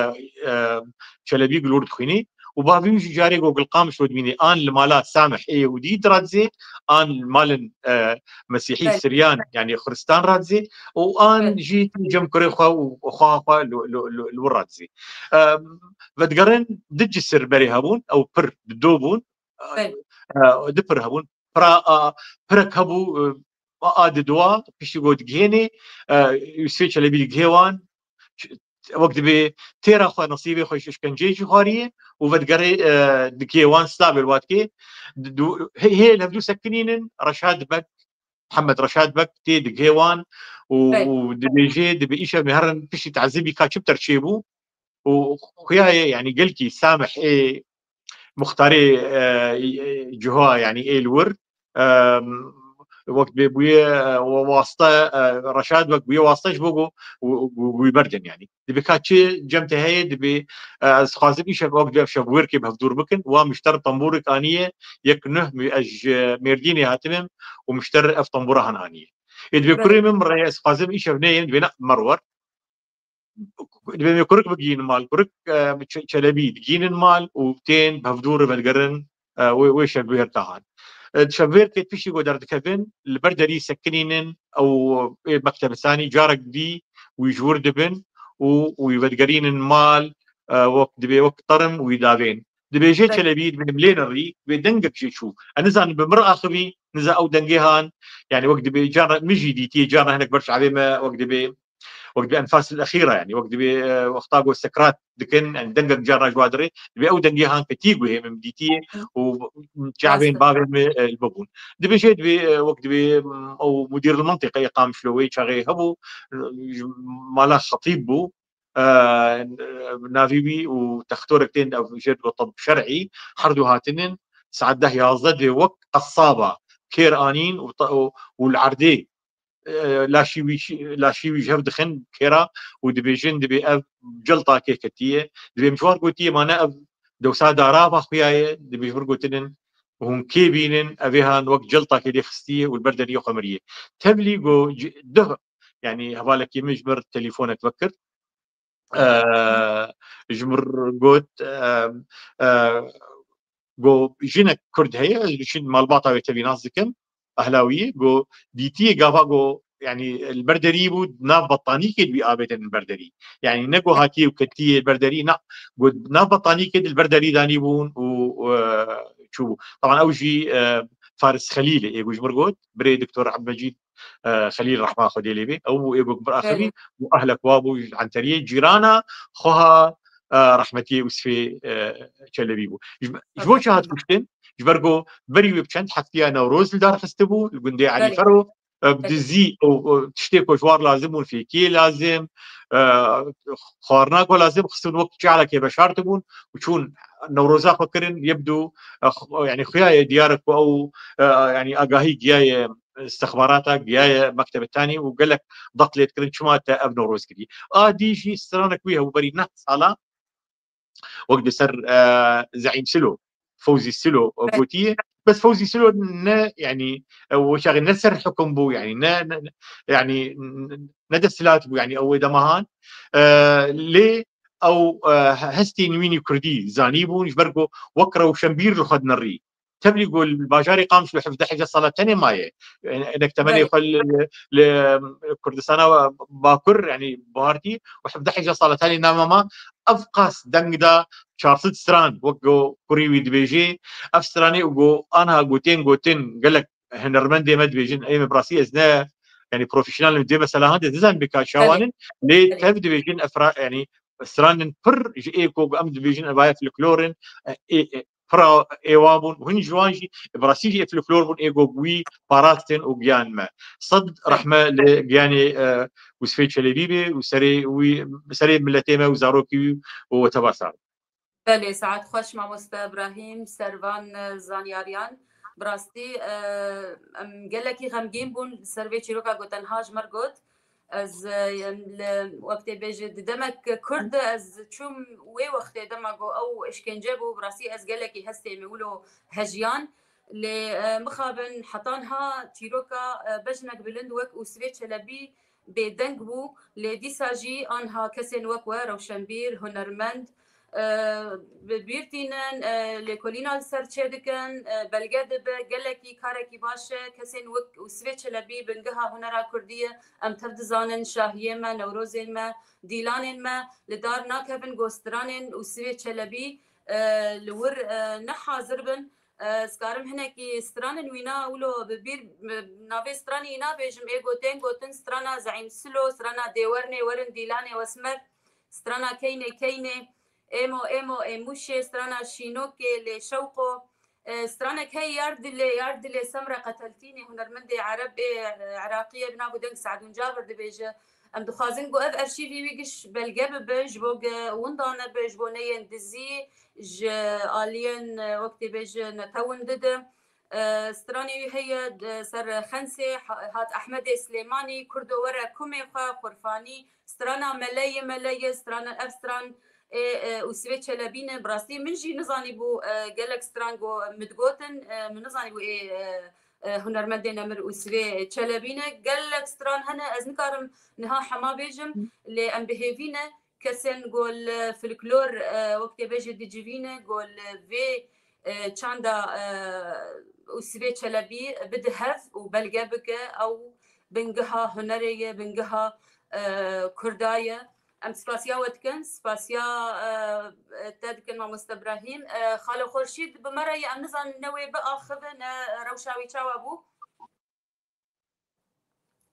e, Çelebî gilor dixwînî. Û bavî wî jî carê ku Gulqamiş we dibînî, an li mala Samih ê Yehûdî diradizê, an li malin, e, Mesîhî Evet. Siryan, yani Xristan radizê, û an Evet. jî cem kurê xwe û xweha xwe li, li, li, li wir radizê. E, vedigerin du cisir berê hebûn, ew pir dido bûn, Evet. e, du pir hebûn. Pira, a, pirek hebû, e, a, a didoa, piştî got gihênê, e, Yûsfê Çelebî digihê wan, ç-, wek dibê têra xwe, nesîbê xwe ji îşkenceyê jî xwariye û vedigere, e, digihê wan, slavê li wan dikê. Di-, du-, hê, hê li hevdû sekinînin, Reşad Beg, Mihemed Reşad Beg tê digihê wan û, Belê. û dibêje, dibê îşev me herin piştî tezîbî ka çi bi ter çêbû û xuya ye, yanî gelkî samih ê muxtarê, e, e, ciha, yanî ê li wir, e, wek dibê bûye, e, wa-, waste, e, Reşad Beg bûye waste ji bo ku, ku, ku, ku wî berdin, yanî. Dibê ka çi cem te heye, dibê, e, ez dixwazim îşev wek dibê ev şevwêrkê bi hevdûr bikin. Wa mişter tembûrek aniye, yek nuh mi-, ez ji Mêrdînê hatibim û mişter ev tembûra han aniye. Ê dibê Belê. kurê min rê ez dixwazim îşev neyêm, dibê ne merwer. Dibê me kurik bigihînin mal, kurik, e, Çe-, Çelebî digihînin mal û tên bi hevdûr vedigerin, e, wê, wê şevbêrka han. E, şevbêrkê piştî ku derdikevin, li ber derî sekinînin, ew ê mektebistanî carek dî wî ji wir dibin û, û wî vedigerînin mal, e, wek dibê wek term wî davên. Dibêje Belê. Çelebî, dibê em lê nerî, dibê dengek jê çû. Ez nizanim bi mir axivî, niza ew dengê han, yanî wek dibê carna min jî dîtiye, carna hinek ber çavê me, wek dibê wek dibê enfas el-exîra, yanî wek dibê, e, wexta ku sekrat dikin, yanî dengek carna ji wa dirê, dibê ew dengê han ketî guhê min dîtiye û çavên Rast e. bavên min, e, li bibûn. Dibêje dibê, e, wek dibê, m, ew mudîr el-mintîqeyê Qamişlo wê çaxê hebû, e, ji mala xetîb bû, e, navî wî û textorek tên ev jê digo tib şer'î, her du hatinin saet deh yazdeh dibê wek qesaba kêr anîn û te-, û, û li erdê e, laşî wî, laşî wî ji hev dixin kêra û dibêjin, dibê ev ciltakê ketiye. Dibê min ji wan gotiye, ma ne ev dewsa darava xuya ye, dibê ji vir gotinin, hûn kê bînin, evê han wek ciltakê lê xistiye û li ber deriyê xwe miriye. Tevlî got, ci-, duh, yanî hevalekî min ji mir telîfonek vekir. E, ji mir got, e, e, got, jinek Kurd heye, ez diçin malbata wê tevî nas dikim, Ehlawiyê, got, dîtiyê gava, got, yanî li ber derî bû, nav betanîkê di wî avêtin li ber derî. Yanî ne got hatiye û ketiye li ber derî, na, got, nav betanîkê di li ber derî danîbûn û, e, çûbû. Taban ew jî, e, Faris Xelîlê, ê ku ji mir got, birê Doktor Ebdilmecîd, e, Xelîl rehma Xwedê lê bê. Ew bû ê ku bi axivî Belê. û ehlek wa bû ji Enteriyê, cîrana xweha, e, rehmetiyê Ûsfê, e, Çelebî bû. Ji, ji bo çi hat kuştin? Ji ber ku berî wê bi çend heftiya Newroz li dar xistibû, li gundê Elî Belê. Fero, e, bi Belê. dizî û, û tiştê ku ji war lazim bûn, fêkiyê lazim, e, xwarina ku lazim, xistin wek çalekê veşartibûn û çûn Newroza xwe kirin, yebdû, e, xu-, yanî xuya ye diyar e ku ew, e, yanî agahî giyaye istixbarata, giyaye mektebe tanî û gelek deq lê dikirin, çima te ev Newroz kiriye. A dî jî stranek wî hebû berî neh sala, wek di ser, e, Zeîm Silo, Fewzî Silo, e, Belê. gotiye. Bes Fewzî Silo ne, yanî, e, weşaxê ne ser hukum bû, yanî ne, ne, ne, yanî ne desthilat bû, yanî ew ê dema han. E, lê ew, e, hestên wînî kurdî zanîbûn, ji ber ku wek rewşenbîr li xwe dinerî. Tevlî ku li bajarê Qamişlo hevdeh hejdeh sala tenê maye. Hinek temenê Belê. xwe li, li, li Kurdistana Bakur, yanî Bahartî û hevdeh hejdeh sala tenê nava ma, ev qas deng da çar sed stran, wek ku kurî wî dibêjê, ev stranê û ku anha gotên gotin gelek hunermendê me dibêjin, ê me bi rastî ez ne, yanî profesyonel im, dê mesela hande dizanim bê ka çawan in, lê Belê. tev dibêjin ev ra-, yanî stranên pir ji ê ku em dibêjin ev folklor in, ê, ê, pira ê wan bûn, hûn ji wan jî, bi rastî jî ê folklor bûn, ê ku wî parastin û giyan me. Sed Belê. rehme li giyanê, e, Ûsfê Çelebî bê û serê wî, serê miletê me û zarokî wî û weteba sar. Belê, saet xweş mamoste Ibrahîm, ser van, e, zanyariyan. Bi rastî, e, em gelekî xemgîn bûn ser vê çîroka ku te niha ji mir got. Ez, e, li, wek tê bêje, di demek kurt de ez çûm wê wextê dema ku ew işkence bû, bi rastî ez gelekî hestê min wilo hejiyan. Lê, e, mixabin heta niha çîroka, e, bejnek bilind wek Ûsfê Çelebî bêdeng bû, lê dîsa jî anha kesên wek we, rewşenbîr, hunermend, e, bi bîr tînin, e, lêkolîna li ser çêdikin, e, belge dibe, gelekî karekî baş e, kesên wek Ûsfê Çelebî bingeha hunera kurdî ye, em tev dizanin, şahiyê me, newrozên me, dîlanên me li dar nakevin, ku stranên Ûsfê Çelebî, e, li wir, e, ne hazir bin. E, ez karim hinekî stranên wîna wilo bi bîr, bi navê stranê wîna bêjim, ê gotên gotin strana Zeîm Silo, strana Dêwernê, werin dîlanê wesmer. Strana Keynê Keynê, Êmo Êmo ê Mûşê, strana Şînokê lê Şewqo, e, stranek heye Yar Dilê, Yar Dilê Semre Qeteltînê, hunermendê Ereb ê, e, Iraqî ye, bi nav û deng Seedûn Cabir dibêje. Em dixwazin ku ev erşîvî wî giş belge bibe, ji bo ge winda nebe, ji bo neyên dizî, ji aliyên, e, wek tê bêje netewin dide. E, stranê wî heye, di ser Xensê, ha-, hat Ehmedê Silêmanî, Kurdo were kumê xwe, Xurfanî, strana Meleyê Meleyê, strana ev stran ê, e, Ûsvê Çelebî ne. Bi rastî min jî nizanîbû, e, gelek stran go min digotin, e, min nizanîbû ê, e, e, hunermendê nemir Ûsvê Çelebî ne. Gelek stran hene, ez nikarim niha hema bêjim, lê em bi hêvî ne kesên ku li folklor, e, wek tê bêje dicivîne, ku li vê, e, çanda, e, Ûsvê Çelebî bide hev û belge bike, ew bingeha hunerê ye, bingeha, e, Kurda ye. Em spasiya we dikin, spasiya, e, e, te dikin mamoste Ibrahîm. E, Xalo Xurşîd bi me re ye, em nizanin ne wê biaxive, ne rewşa wî çawa bû.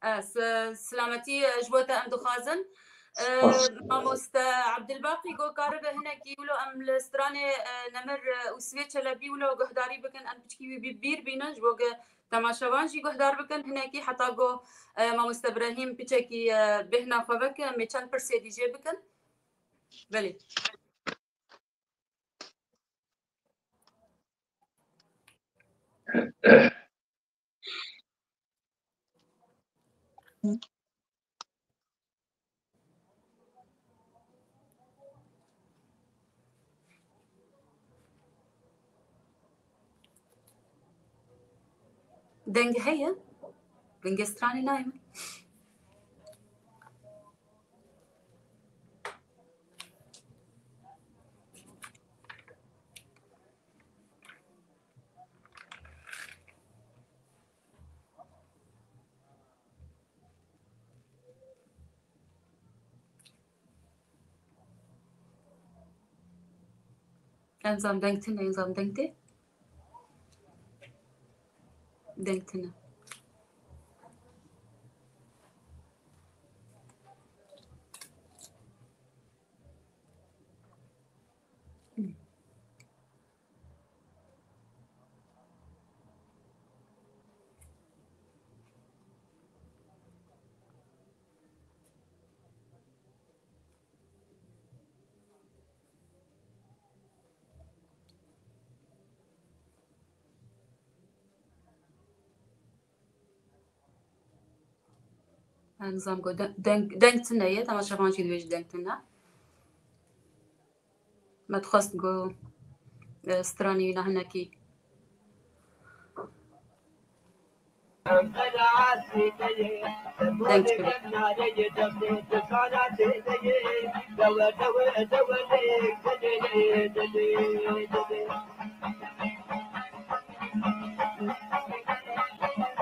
E, s-, silametî, e, ji bo te em dixwazin. E, Spas. Mamoste Abdulbaqî go karibe hinekî wilo em li stranê, e, nemir, e, Ûsvê Çelebî wilo guhdarî bikin, em piçkî wî bi bîr bînin, ji bo ge temaşevan jî guhdar bikin. Hinekî heta go, e, mamoste Ibrahîm piçekî, e, bêhna xwe veke, em ê çend pirsê dî jê bikin. Belê. Deng heye? Dengê stranê nayê min. Em zam deng tune, em zam deng tê. Deng tune. Nizam ku de-, deng, deng tune ye, temaşevan jî dibêje deng tune. Me dixwest ku, e, stranî wî ne hinekî. Deng tune.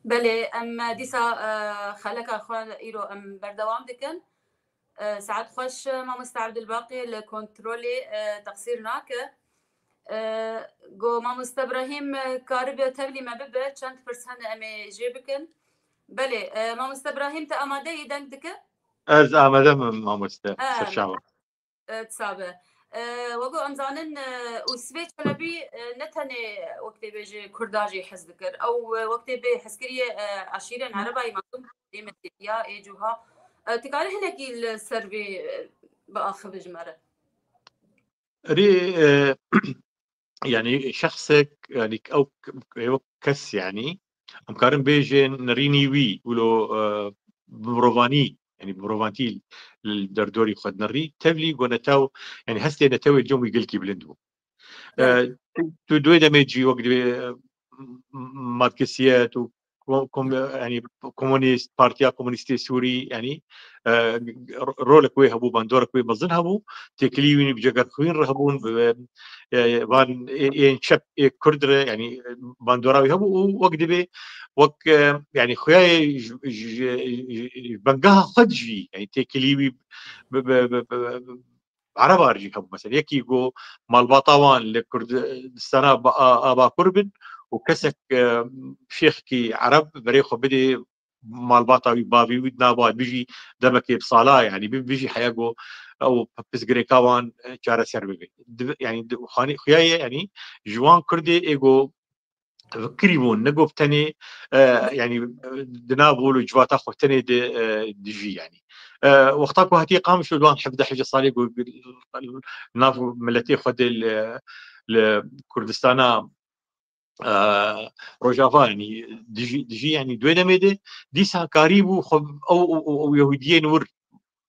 Belê, em dîsa, e, xeleka xwe îro em berdewam dikin. E, saet xweş, mamoste Abdulbaqî li kontrolê, e, teqsîr nake. E, go mamoste Ibrahîm, e, karibe tevlî me bibe, çend pirs hene em ê jê bikin. Belê, e, mamoste Ibrahîm, te amade yî, deng dike? Ez amade me, mamoste. E, Serçava. E, tisa be. E, wego em zanin, e, Usvê Çelebî, e, ne tenê wek tê bê ji Kurda jî hez dikir. Ew, e, wek tê bê hezkiriyê, e, eşîrên Hı. Erebayî mezin dê Mesîhiya ê cuha. E, tu karî hinekî li ser vê, e, biaxive ji me re? Erê, e, yani şexsek, yani ew k-, ew kes yani, em karin bêjin nerînî wî, wilo, e, bi mirovanî, yani bi mirovantî li derdorî xwe dinirî, tevlî go netew, yani hestê netewê li cem wî gelkî bilind bû. E, Evet. tu, tu duê demê cî wek dibê, e, m-, m-, Marksiyet û ko-, kom-, yani komünîst, Partiya Komünîstê Sûrî, yani, e, ro-, rolek wê hebû, bandorek wê mezin hebû, têkilî wî bi cegerxwîn re hebûn, bi, e, van ê, ên çep ê Kurd re, yani, e, bandora wî hebû û wek dibê, wek, e, yani, xuyayê ji, ji, ji, ji bengeha xwe dijî, yani, têkilî wî bi, bi, bi, bi, Ereba jî hebû. Mesela, yekî ku malbata wan li Kurdistana ba-, a, a Bakur bin û kesek, e, şêxekî Ereb berê xwe bidê malbata wî, bavê wî, di nava bijî demekê bi sala, yani bi-, bijî heya ku ew pirsgirêka wan, e, çareser bibe. Dibe, yani di-, xanî xuya ye, yani ji wan Kurdê ê ku fikirî bûn, ne ku bi tenê, e, yani, e, di nav û li civata xwe tenê di, e, dijî, yani. E, wexta ku hatiye Qamişlo di wan hevdeh hevdeh salê ku nav miletê xwe de li, li Kurdistana, e, Rojava, yani, dijî, dijî, yani, di wê demê de dîsa karîbû xwe ew, ew, ew, ew Yehudiyên wir,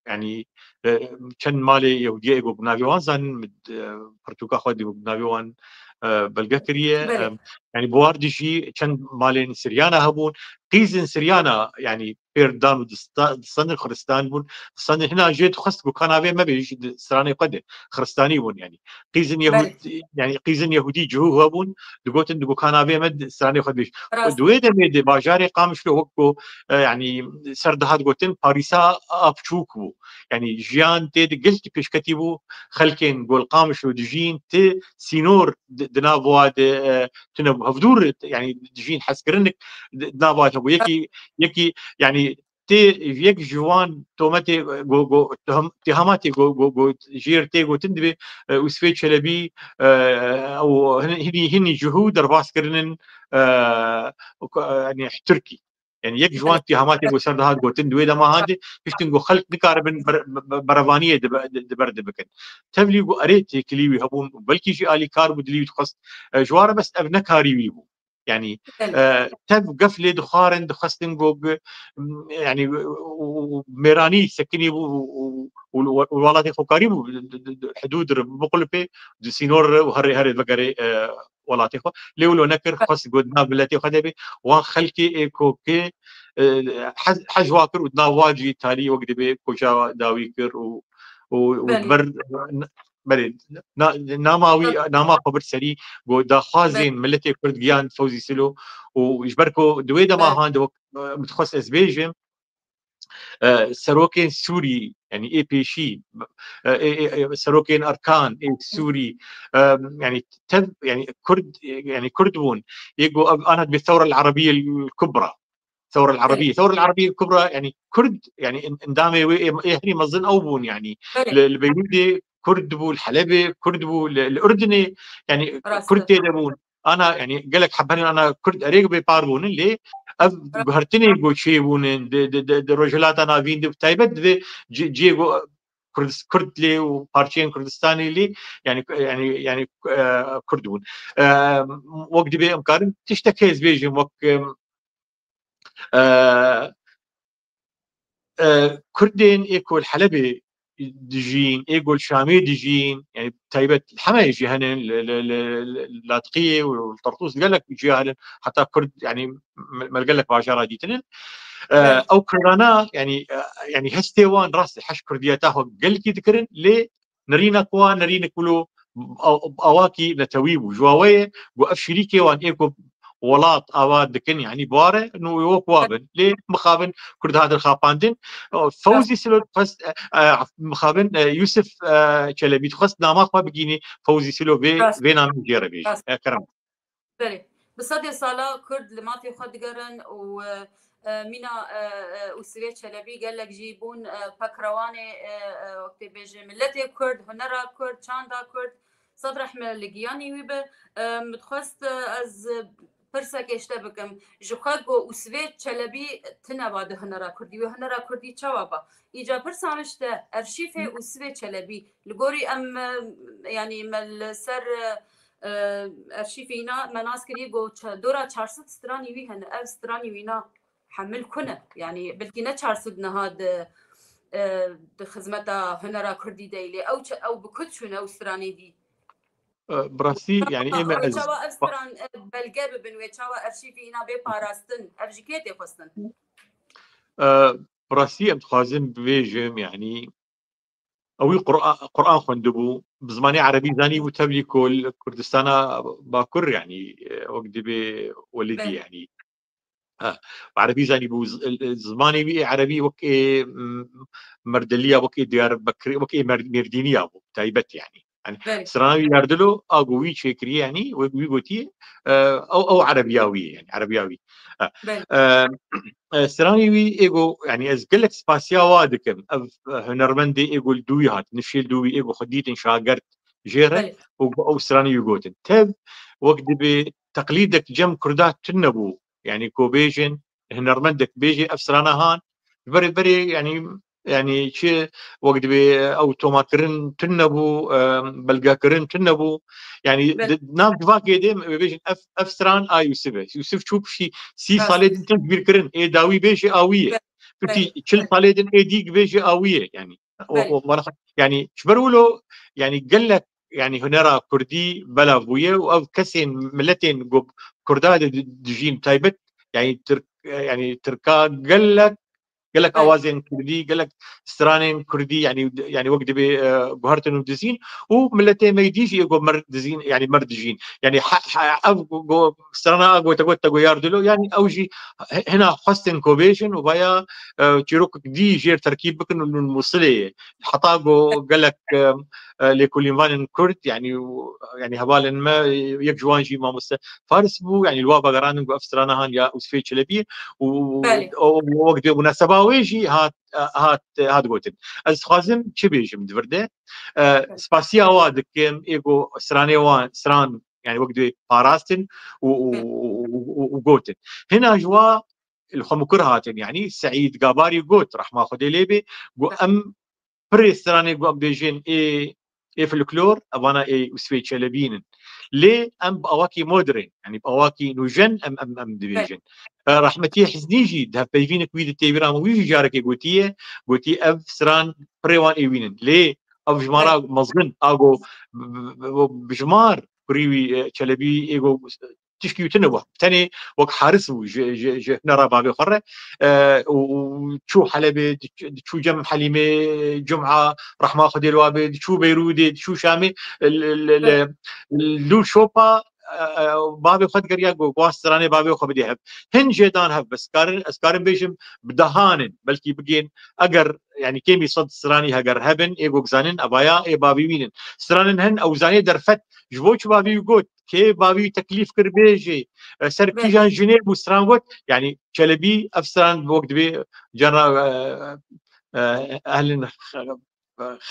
yani, e, çend malê Yehudiyê ê ku bi navê wan zanin, min, e, pirtûka xwe dî ku bi navê wan, e, belge kiriye. Belê. Em, yani, bi war dijî çend malên Siryana hebûn. Qîzên Siryana, yani, pêr dan û dista-, distendin Xiristan bûn. Distendin hina jê dixwest ku ka navê me bê, ji di stranê xwe de Xiristanî bûn, yani. Qîzên Yehûd-, Belê. yani, qîzên Yehûdî cihû hebûn, digotin, digo ka navê me di stranê xwe de bê. Rast. Di wê demê de bajarê Qamişlo wek ku, e, yani, ser dihat gotin, Parîsa a piçûk bû. Yani, jiyan tê de gelkî pêşketî bû, xelkên ku li Qamişlo dijîn, ti sînor di, di nav wa de, e, tune bû. Hevdûr, yani, dijîn hezkirinik di, di nav wa de hebû. Yekî, yekî, yani, tê yek ji wan tometê, e, go, go, teham-, tehamatê go, go, go, jêr tê gotin dibê, e, Usvê Çelebî, e, ew hin-, hinî, hinî cihû derbas kirinin, e, ko-, e, yani Tirkî. Yani yek ji wan tî hema tê ku ser dihat gotin, di wê dema han de piştin ku xelk nikaribin ber-, be-, be-, berevaniyê di be-, di, di ber de bikin. Tevlî ku erê têkilî wî hebûn, belkî jî alîkar bû, dilî wî dixwest. E, ji wan re bes ev nekarî wî bû. Yani, Belê. e, tev gef lê dixwarin, dixwestin ku, yani, û, û, û mêranî sekinî bû û, û, û, û welatê xwe karî bû, di, di, di, hidûd re biqulipê, di sînor re û herê, herê vegerê, e, welatê xwe. Lê wilo nekir, xwest ku di nav miletê xwe de bê. Wan xelkê ê ku kê, e, hez, hej wa kir û di nav wa jî talî wek dibê koça dawî kir û, û, û Belê. ber, belê, na, nama wî, Tabii. nama xwe bir serî, ku daxwazên Belê. miletê Kurd giyan Fewzî Silo û ji ber ku di wê dema Belê. han de wek, e, min dixwest ez bêjim, e, serokên Sûrî, yani ê pêşî, e, ê, ê, ê, serokên Erkan, ê Sûrî, e, yani tev, yani Kurd, yani Kurd bûn. Ê ku ev ana dibê Thewra el-Erebiyye el-Kubra. Thewra el-Erebiyye. Belê. Thewra el-Erebiyye el-Kubra, yani Kurd, yani en-, endamê wê ê, ê herî mezin ew bûn, yani Belê. li, li Beyrûdê Kurd bû, li Helebê Kurd bû, li, li Urdinê, yani Rast Kurd e. tê de bûn. Ana, yani gelek hebenin ana Kurd erê bê par bûnin, lê ev Rast. guhertinê ku çê bûnin, di, di, di, di Rojhilata Navîn de, bi taybet divê cê, cê ku Kurd, Kurd lê û parçeyên Kurdistanê lê, yani, yani, yani, e, Kurd bûn. E, wek dibê em karin tiştek hê ez bêjim, wek, e, e, e, Kurdên ê ku li Helebê dijîn, ê ku li Şamê dijîn, yani taybet hemeyê jî hene, li, li, li, li Latqiyê û li Tertûs gelek cî hene, heta Kurd, yani me-, me li gelek bajara dîtinin. E, Evet. ew Kurdana, yani, e, yani hestê wan rast e, heş Kurdiyeta xwe gelkî dikirin, lê nerîna ku wan nerînik wilo aw-, awakî netewî bû. Ji wa we ye, ku ev şirîkê wan ê ku welat ava dikin, yani bare, nû wek wa bin. Lê mixabin Kurd hatin xapandin. Fewzî Silo dixwest, e, e, mixabin, e, Yusuf, e, Çelebî dixwest nama xwe bigînî Fewzî Silo vê, Rast. vê namê jê re bêjî. Rast. E, kerem. Belê. Bi sedê sala Kurd li mafê xwe digerin û, e, e, mîna, e, e, Ûsivê Çelebî gelek jî bûn, e, pekrewanê, e, e, wek tê bêje miletê Kurd, hunera Kurd, çanda Kurd. Sed rehme li giyanî wî be. E, min dixwest, e, ez pirsek êşte bikim. Ji xwe ku Ûsivê Çelebî tine ba di hunera Kurdî, wê hunera Kurdî çawa ba? Îca pirsa min ji te, erşîfê Ûsivê Çelebî, li gorî em, e, yanî me li ser, e, e, erşîfê îna me nas kiriye ku ça-, dora çar sed stranî wî hene. Ev stranî wî na hemil ku ne? Yanî belkî ne çar sed niha di, e, di xizmeta hunera Kurdî de yî, lê ew çi, ew bi ku çûne ew stranê dî? E, bi rastî, yani, ê me Wê ez çawa ev stran, e, belge bibin, wê çawa erşîfê îna bê parastin? Ev ji kê tê xwestin? E, bi rastî em dixwazin bibêjim, yani, ewî Qur'a-, Quran xwendibû, bi zimanê erebî zanîbû, tevlî ku li Kurdistana Bakur, yani, e, wek dibê welidî, Belê. yani. Ha, erebî zanîbû, z-, zimanê wî ê erebî wek ê, m-, Merdeliya, wek ê Diyarbekirê, wek ê Mer-, Mêrdîniya bû, taybet yani. Yani, Belê. strana wî yardilo, a ku wî çêkiriye, yani, wek wî gotiye, e, ew, ew erebiya wî ye, yani, erebiya wî. Ha. Belê. E, e, stranê wî ê ku, yani, ez gelek spasiya wa dikim. Ev, e, hunermendê ê ku li dû wî hat, nifşê li dû wî ê ku xwe dîtin şagert jê re Belê. û ew stranê wî gotin. Tev wek dibê teqlîdek cem Kurda tune bû. Yani, ku bêjin, hunermendek bêjê ev strana han, berê, berê, yani, yani, çi wek dibê ew tomarkirin tune bû, e, belgekirin tune bû. Yani, Belê. di nav civakê de em bêjin ev, ev stran a Yûsif e. Yûsif çû piştî sî Rast. salê din tê bîrkirin. Ê dawî bêjê a wî ye. Belê. Piştî Belê. çil Belê. salê din ê dî bêjê a wî ye. Yani, o, Belê. o, bana, yani, ji ber wilo, yani, gelek, yani, hunera Kurdî belav bûye û ev kesên, miletên ku Kurda de di-, dijîn taybet, yani, Tirk, yani, Tirka gelek, gelek Belê. awazên Kurdî, gelek stranên Kurdî, yani, yani, wek dibê, e, guhertin û dizîn û miletê me dî jî ê ku mer dizîn, yani, mer dijîn. Yani, ha, ha, ev ku, ku strana a ku te got, te got yar dilo, yani, ew jî hi-, hina xwestin ku bêjin û vaya, e, çîrokek dî jêr terkîb bikin û li Musilê ye. Heta ku gelek, e, e, lêkolînvanên Kurd, yani, û, yani, hevalên me, e, yek ji wan jî mamoste Faris bû, yani, li wa vegerandin ku ev strana han ya Ûsfê Çelebî û Belê. o, o, wek dê munaseba wê jî hat, e, hat, hat gotin. Ez dixwazim çi bêjim di vir de? E, Belê. spasiya wa dikim, ê ku stranê wan, stran, yani, wek dê parastin û, û, Belê. û, û, û, û gotin. Hina ji wa li xwe mikur hatin, yanî Seîd Gabarî got, rehma Xwedê lê bê, got, em pirê stranê ku em bêjin ê, ê folklor, evana ê Usvê Çelebî nin. Lê em bi awakî modern, yanî bi awakî nûjen em, em, em dibêjin. E, Rehmetî Hiznî jî di hevpeyvînek wî di têvîra min wî jî carekê gotiye, gotî ev stran pirê wan ê wî nin. Lê ev jimara mezin, a go bi, bi, bi, bi jimar kurî wî, e, Çelebî ê go tişkî wî tune bû. Tenê wek haris bû ji, ji, ji hunera bavê xwe re. E, û, û çû Helebê, diç-, diçû cem Helîmê Cuma, rehma Xwedê li wa bê, diçû Beyrûdê, diçû Şamê, li, li, li, li dû şopa, e, e, bavê xwe digeriya ku, ku wan stranê bavê xwe bidê hev. Hin jê dan hev, bes karin, ez karin bêjim bi dehan in, belkî bigên, eger, yanî kêmî sed stranî heger hebin, ê ku zanin, evaya ê bavî wî nin. Stranin hin, ew zanê derfet, ji bo çi bavî wî got, kê bavî teklîf kir bêjê, e, ser kîjan jinê bû stran got, yanî Çelebî ev stran wek dibê carna, e, e, ehlin, e,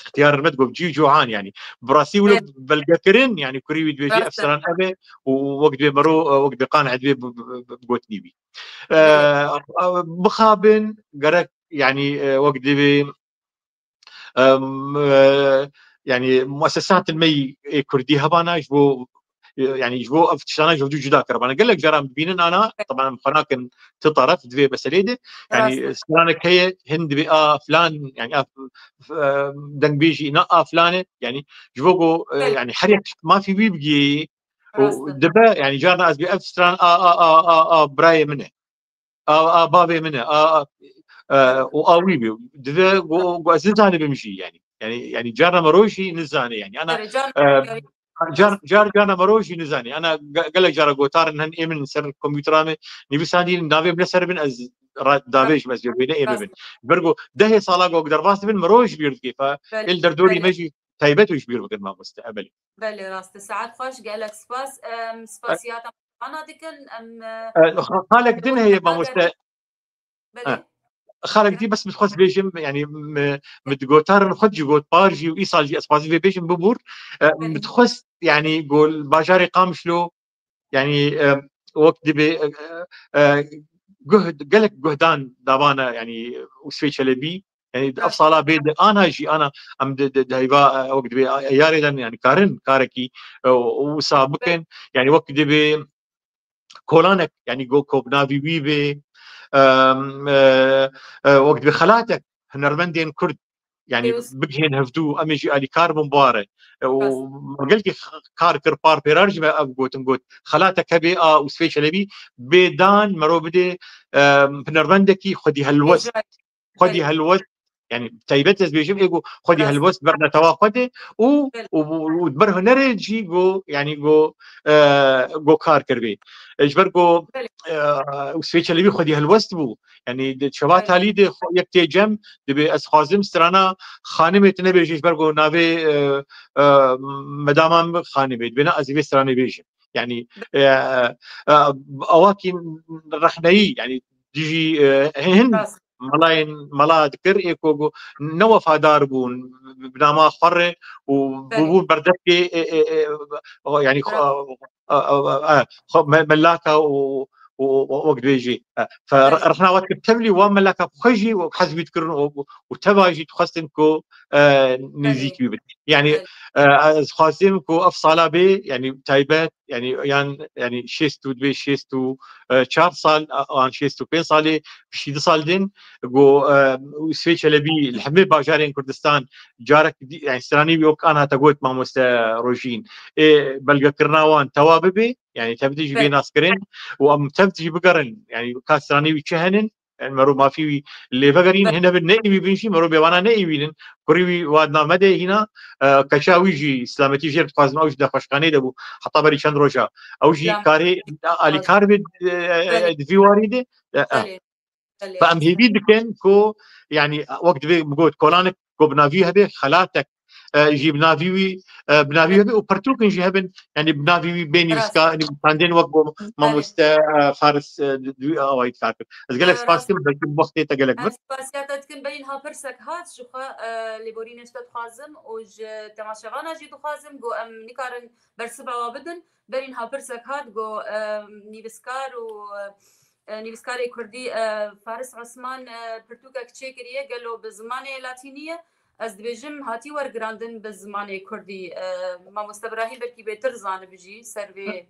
ixtiyar rehmet got, cî û cohan, yanî bi rastî wilo belgekirin, yanî kurî wî dibêjî ev stran ev e û wek dibê mero, e, wek dibê qaneh dibê bi, bi, bi, bi gotinî wî. E, e, bixabin gerek, yanî, e, wek dibê Em, e, yanî muesesatên me yê kurdî hebana ji bo, e, yanî ji bo ev tiştana ji hevdû cuda kiribana. Gelek caran dibînin ana, teban em xwe nakin ti taraf di vê meseleyê de. Yanî stranek heye, hin dibê a filan, yanî a, e, dengbêjî na a filan e. Yanî ji bo ku, e, yanî her yek mafî wî bigihî û dibe, yanî carna ez bê ev stran a, a, a, a, a birayê min e. A, a bavê min e, a, a, e, û a wî bî. Divê ku, ku ez nizanibim jî, yanî. Yanî, yanî carna mero jî nizane, yanî. Ana, e, car, car, carna mero jî nizane. Ana ge-, gelek cara gotarin hen ê min ser kompûtera me nivîsandî, navê min ser bin, ez ra-, davêjim, ez jê bêne ê min. Ber ku dehê sala ku derbas dibin, mero ji bîr dikê. Fa, êl derdorî me jî taybet û ji bîr bikin mamoste. E, belê. Belê, rast e. Saet xweş, gelek spas. Em, spasiyata Ana dikin, em, e, e, xa-, xalek din heye, mamoste. Belê. E, xalek dî bes min dixwest bêjim, yanî, mi, mi di gotarin xwe jî got, par jî û îsal jî ez xwazî vê bêjim bibûr. E, mi dixwest, yanî, gol bajarê Qamişlo, yanî, e, wek dibê, e, e, guh, gelek guhdan davana, yanî, Usvê Çelebî, Yanî ev sala bê di ana jî ana em di, di, di heyva, e, wek dibê, e, eyarê de, yanî karin karekî, e, wisa bikin. Yanî wek dibê kolanek, yanî go-, ko bi navî wî bê, em, e, e, wek dibê xelatek hunermendên Kurd, yanî bigihên hevdû, em ê jî alîkar bin bare. E, û gelkî kar kir, par pêrar jî me ev gotin got. Xelatek hebê a Usvê Çelebî bê dan mero bidê, em, hunermendekî xwedî helwest. Xwedî helwest, yanî taybet ez bêjim, ê ku xwedî helwest ber netewa xwe de û, û, û ber hunerê jî go, yanî go, e, go kar kiribê. E, ji ber ku, e, Usvê Çelebî xwedî helwest bû. Yanî di çava talî de xwe yek tê cem, dibê ez xwazim strana xanimê tu nebêjî ji ber ku navê, e, e, medama min xanimê, dibê na ez ê vê stranê bêjim. Yanî, e, e, awakî rehneyî, yanî dijî, e, hin melayên mela dikir, ê ku ne wefadar bûn bi nama xwe re û bûbûn berdevkê, e, e, e, yanî, e, e, e, xwe me-, melaka û, û, û wek dibêjî, e, fe-, rehna wek tevlî wan melaka xwe jî wek hez wî dikirin û, û teva jî dixwestin ku, e, nêzîk wî bidin. Yanî, e, ez xwazim ku ev sala bê, yanî taybet, yanî yan, yanî şêst û dibê şêst û çar sal, a-, an şêst û pênc salê, bîst û du sal din, ku, e, Usvê Çelebî li hemê bajarên Kurdistan carek dî, yanî stranî wî wek ana te got mamoste Rojîn, ê belgekirina wan tewa bibe, yanî tev dî jî bê naskirin û em tev dî jî bigerin, yanî ka stranî wî çi henin, yanî mero mafî wî lê vegerîn, hin hebin ne êwî bin jî, mero bêwana ne êwînin, kurî wî wa di nav me de hîna, e, keça wî jî selametî jê re dixwazim, ew jî di nexweşxaneyê de bû, heta berî çend roja. Ew jî karê alîkar bê, e, e, di vî warî de, e, e. Fe em hêvî dikin ku, yanî, wek divê min got, kolanek ku bi navî hebe, xelatek, e, jî bi navî wî, e, bi navî hebe û pirtûkin jî hebin, yanî bi navî wî bê nivîska, nivîsandên wek ku mamoste, e, Faris, e, di, di wî awayî dikar kir. Ez gelek spas dikim, belkî wextê te gelek vir. Spasiya te dikin, berî niha pirsek hat ji xwe, e, lêborînê ji te dixwazim û ji temaşevana jî dixwazim, ku em nikarin bersiva wa bidin. Berî niha pirsek hat, ku, e, nivîskar û, e, e, nivîskarê kurdî, e, Faris Osman, e, pirtûkek çêkiriye, gelo bi zimanê latînî ye? Ez dibêjim, hatî wergirandin bi zimanê kurdî. E, Mamoste Birahîm belkî bêtir zanibî jî ser vê.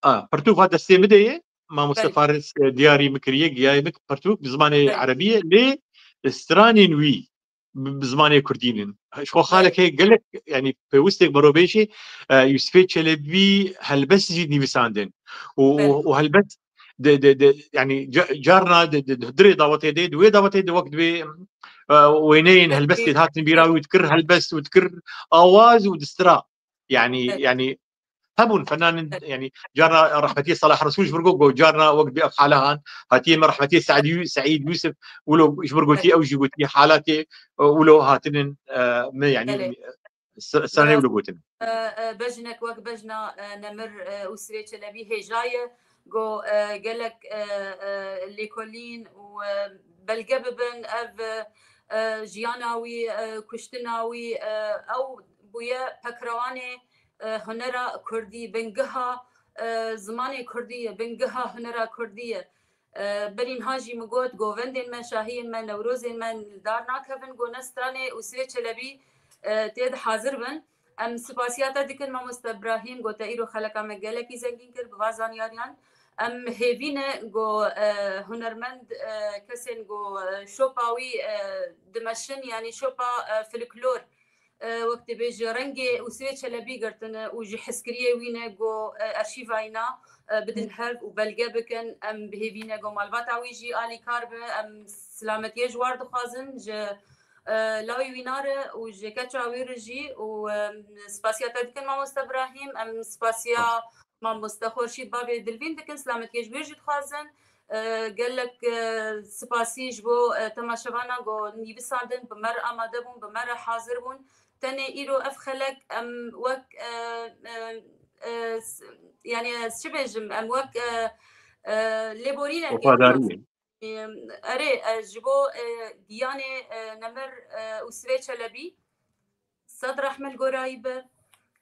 A, pirtûk va destê min de ye. Mamoste Belê. Faris, e, diyarî min kiriye, giyayê min pirtûk bi zimanê Belê. erebî ye, lê stranên wî bi, bi zimanê kurdî nin. Ji xwe Belê. xalek heye gelek, yanî pêwistek berovêjê, e, Yusufê Çelebî helbest jî nivîsandin. Û, û, Belê. û helbest de, de, de, yanî ca-, carna de, de, de, dirê dawetê de, di wê dawetê de wek divê, e, wêneyên Belê. helbestê hatin bîra wî dikir, helbest û dikir awaz û distira. Yanî, Evet. yanî hebûn fenanên, Evet. yanî carna rehmetiyê Salah Resûl ji vir got, got, carna wek bi ev hala han, hatiye me rehmetiyê Seîd Yû-, Seîd Yûsif, wilo ji vir gotî, Evet. ew jî gotî halatê, e, wilo hatinin, e, me, yanî, Belê. s-, stranê Biraz, wilo gotin. e, e, bejinek wek bejna, e, Nemir, e, û Sivê Çelebî hêja ye, go, e, gelek, e, e, lêkolîn û, e, belge bibin, ev, e, e, jiyana wî, e, kuştina wî, e, ew bûye pekrewanê, e, hunera kurdî, bingiha, e, zimanê kurdî ye, bingiha hunera kurdî ye. E, berî niha jî min got, govendên me, şahiyên me, newrozên me li dar nakevin, go ne stranê û Sivê Çelebî, e, tê de hazir bin. Em spasiya te dikin, Mamoste Birahîm, go te îro xeleka me gelekî zengîn kir bi va zanyariyan. Em hêvî ne go, e, hunermend, e, kesên go, e, şopa wî, e, dimeşin, yanî şopa, e, folklor, e, wek dibêje rengê Ûsvê Çelebî girtine û ji hezkiriyê wî ne go, e, arşîva îna, e, bidin hev û belge bikin. Em bi hêvî ne go malbata wî jî alîkar be. Em silametiyê ji war dixwazin, ji, e, lawê wî nare û ji keça wî re jî û, e, spasiya te dikin, Mamoste Birahîm. Em spasiya Mamoste Xurşîd Bavê Dilvîn dikin, silametiyê ji wî jî dixwazin. E, gelek, e, spasî ji bo, e, temaşevana go nivîsandin, bi me re amade bûn, bi me re hazir bûn. Tenê îro ev xelek em wek, e, e, e, s-, yanî ez çi bêjim, em wek, e, e, lêborînekê Wefadariyê. Em, erê, e, ji bo, e, giyanê, e, Nemir, e, û Sivê Çelebî, sed rehme li gorayî be.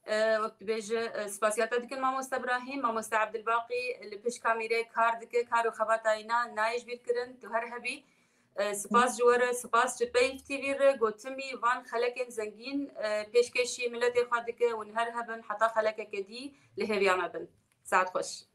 E, wek dibêje, e, spasiya te dikin Mamoste Birahîm, Mamoste Ebdilbaqî li pişt kamîrê kar dike, kar û xebata îna nayê ji bîr kirin, tu her hebî. E, spas ji we re, spas ji Peyv T V re, gotimî van xelekên zengîn, e, pêşkêşî miletê xwe dike, hûn her hebin heta xelekeke dî li hêviya me bin. Saet xweş.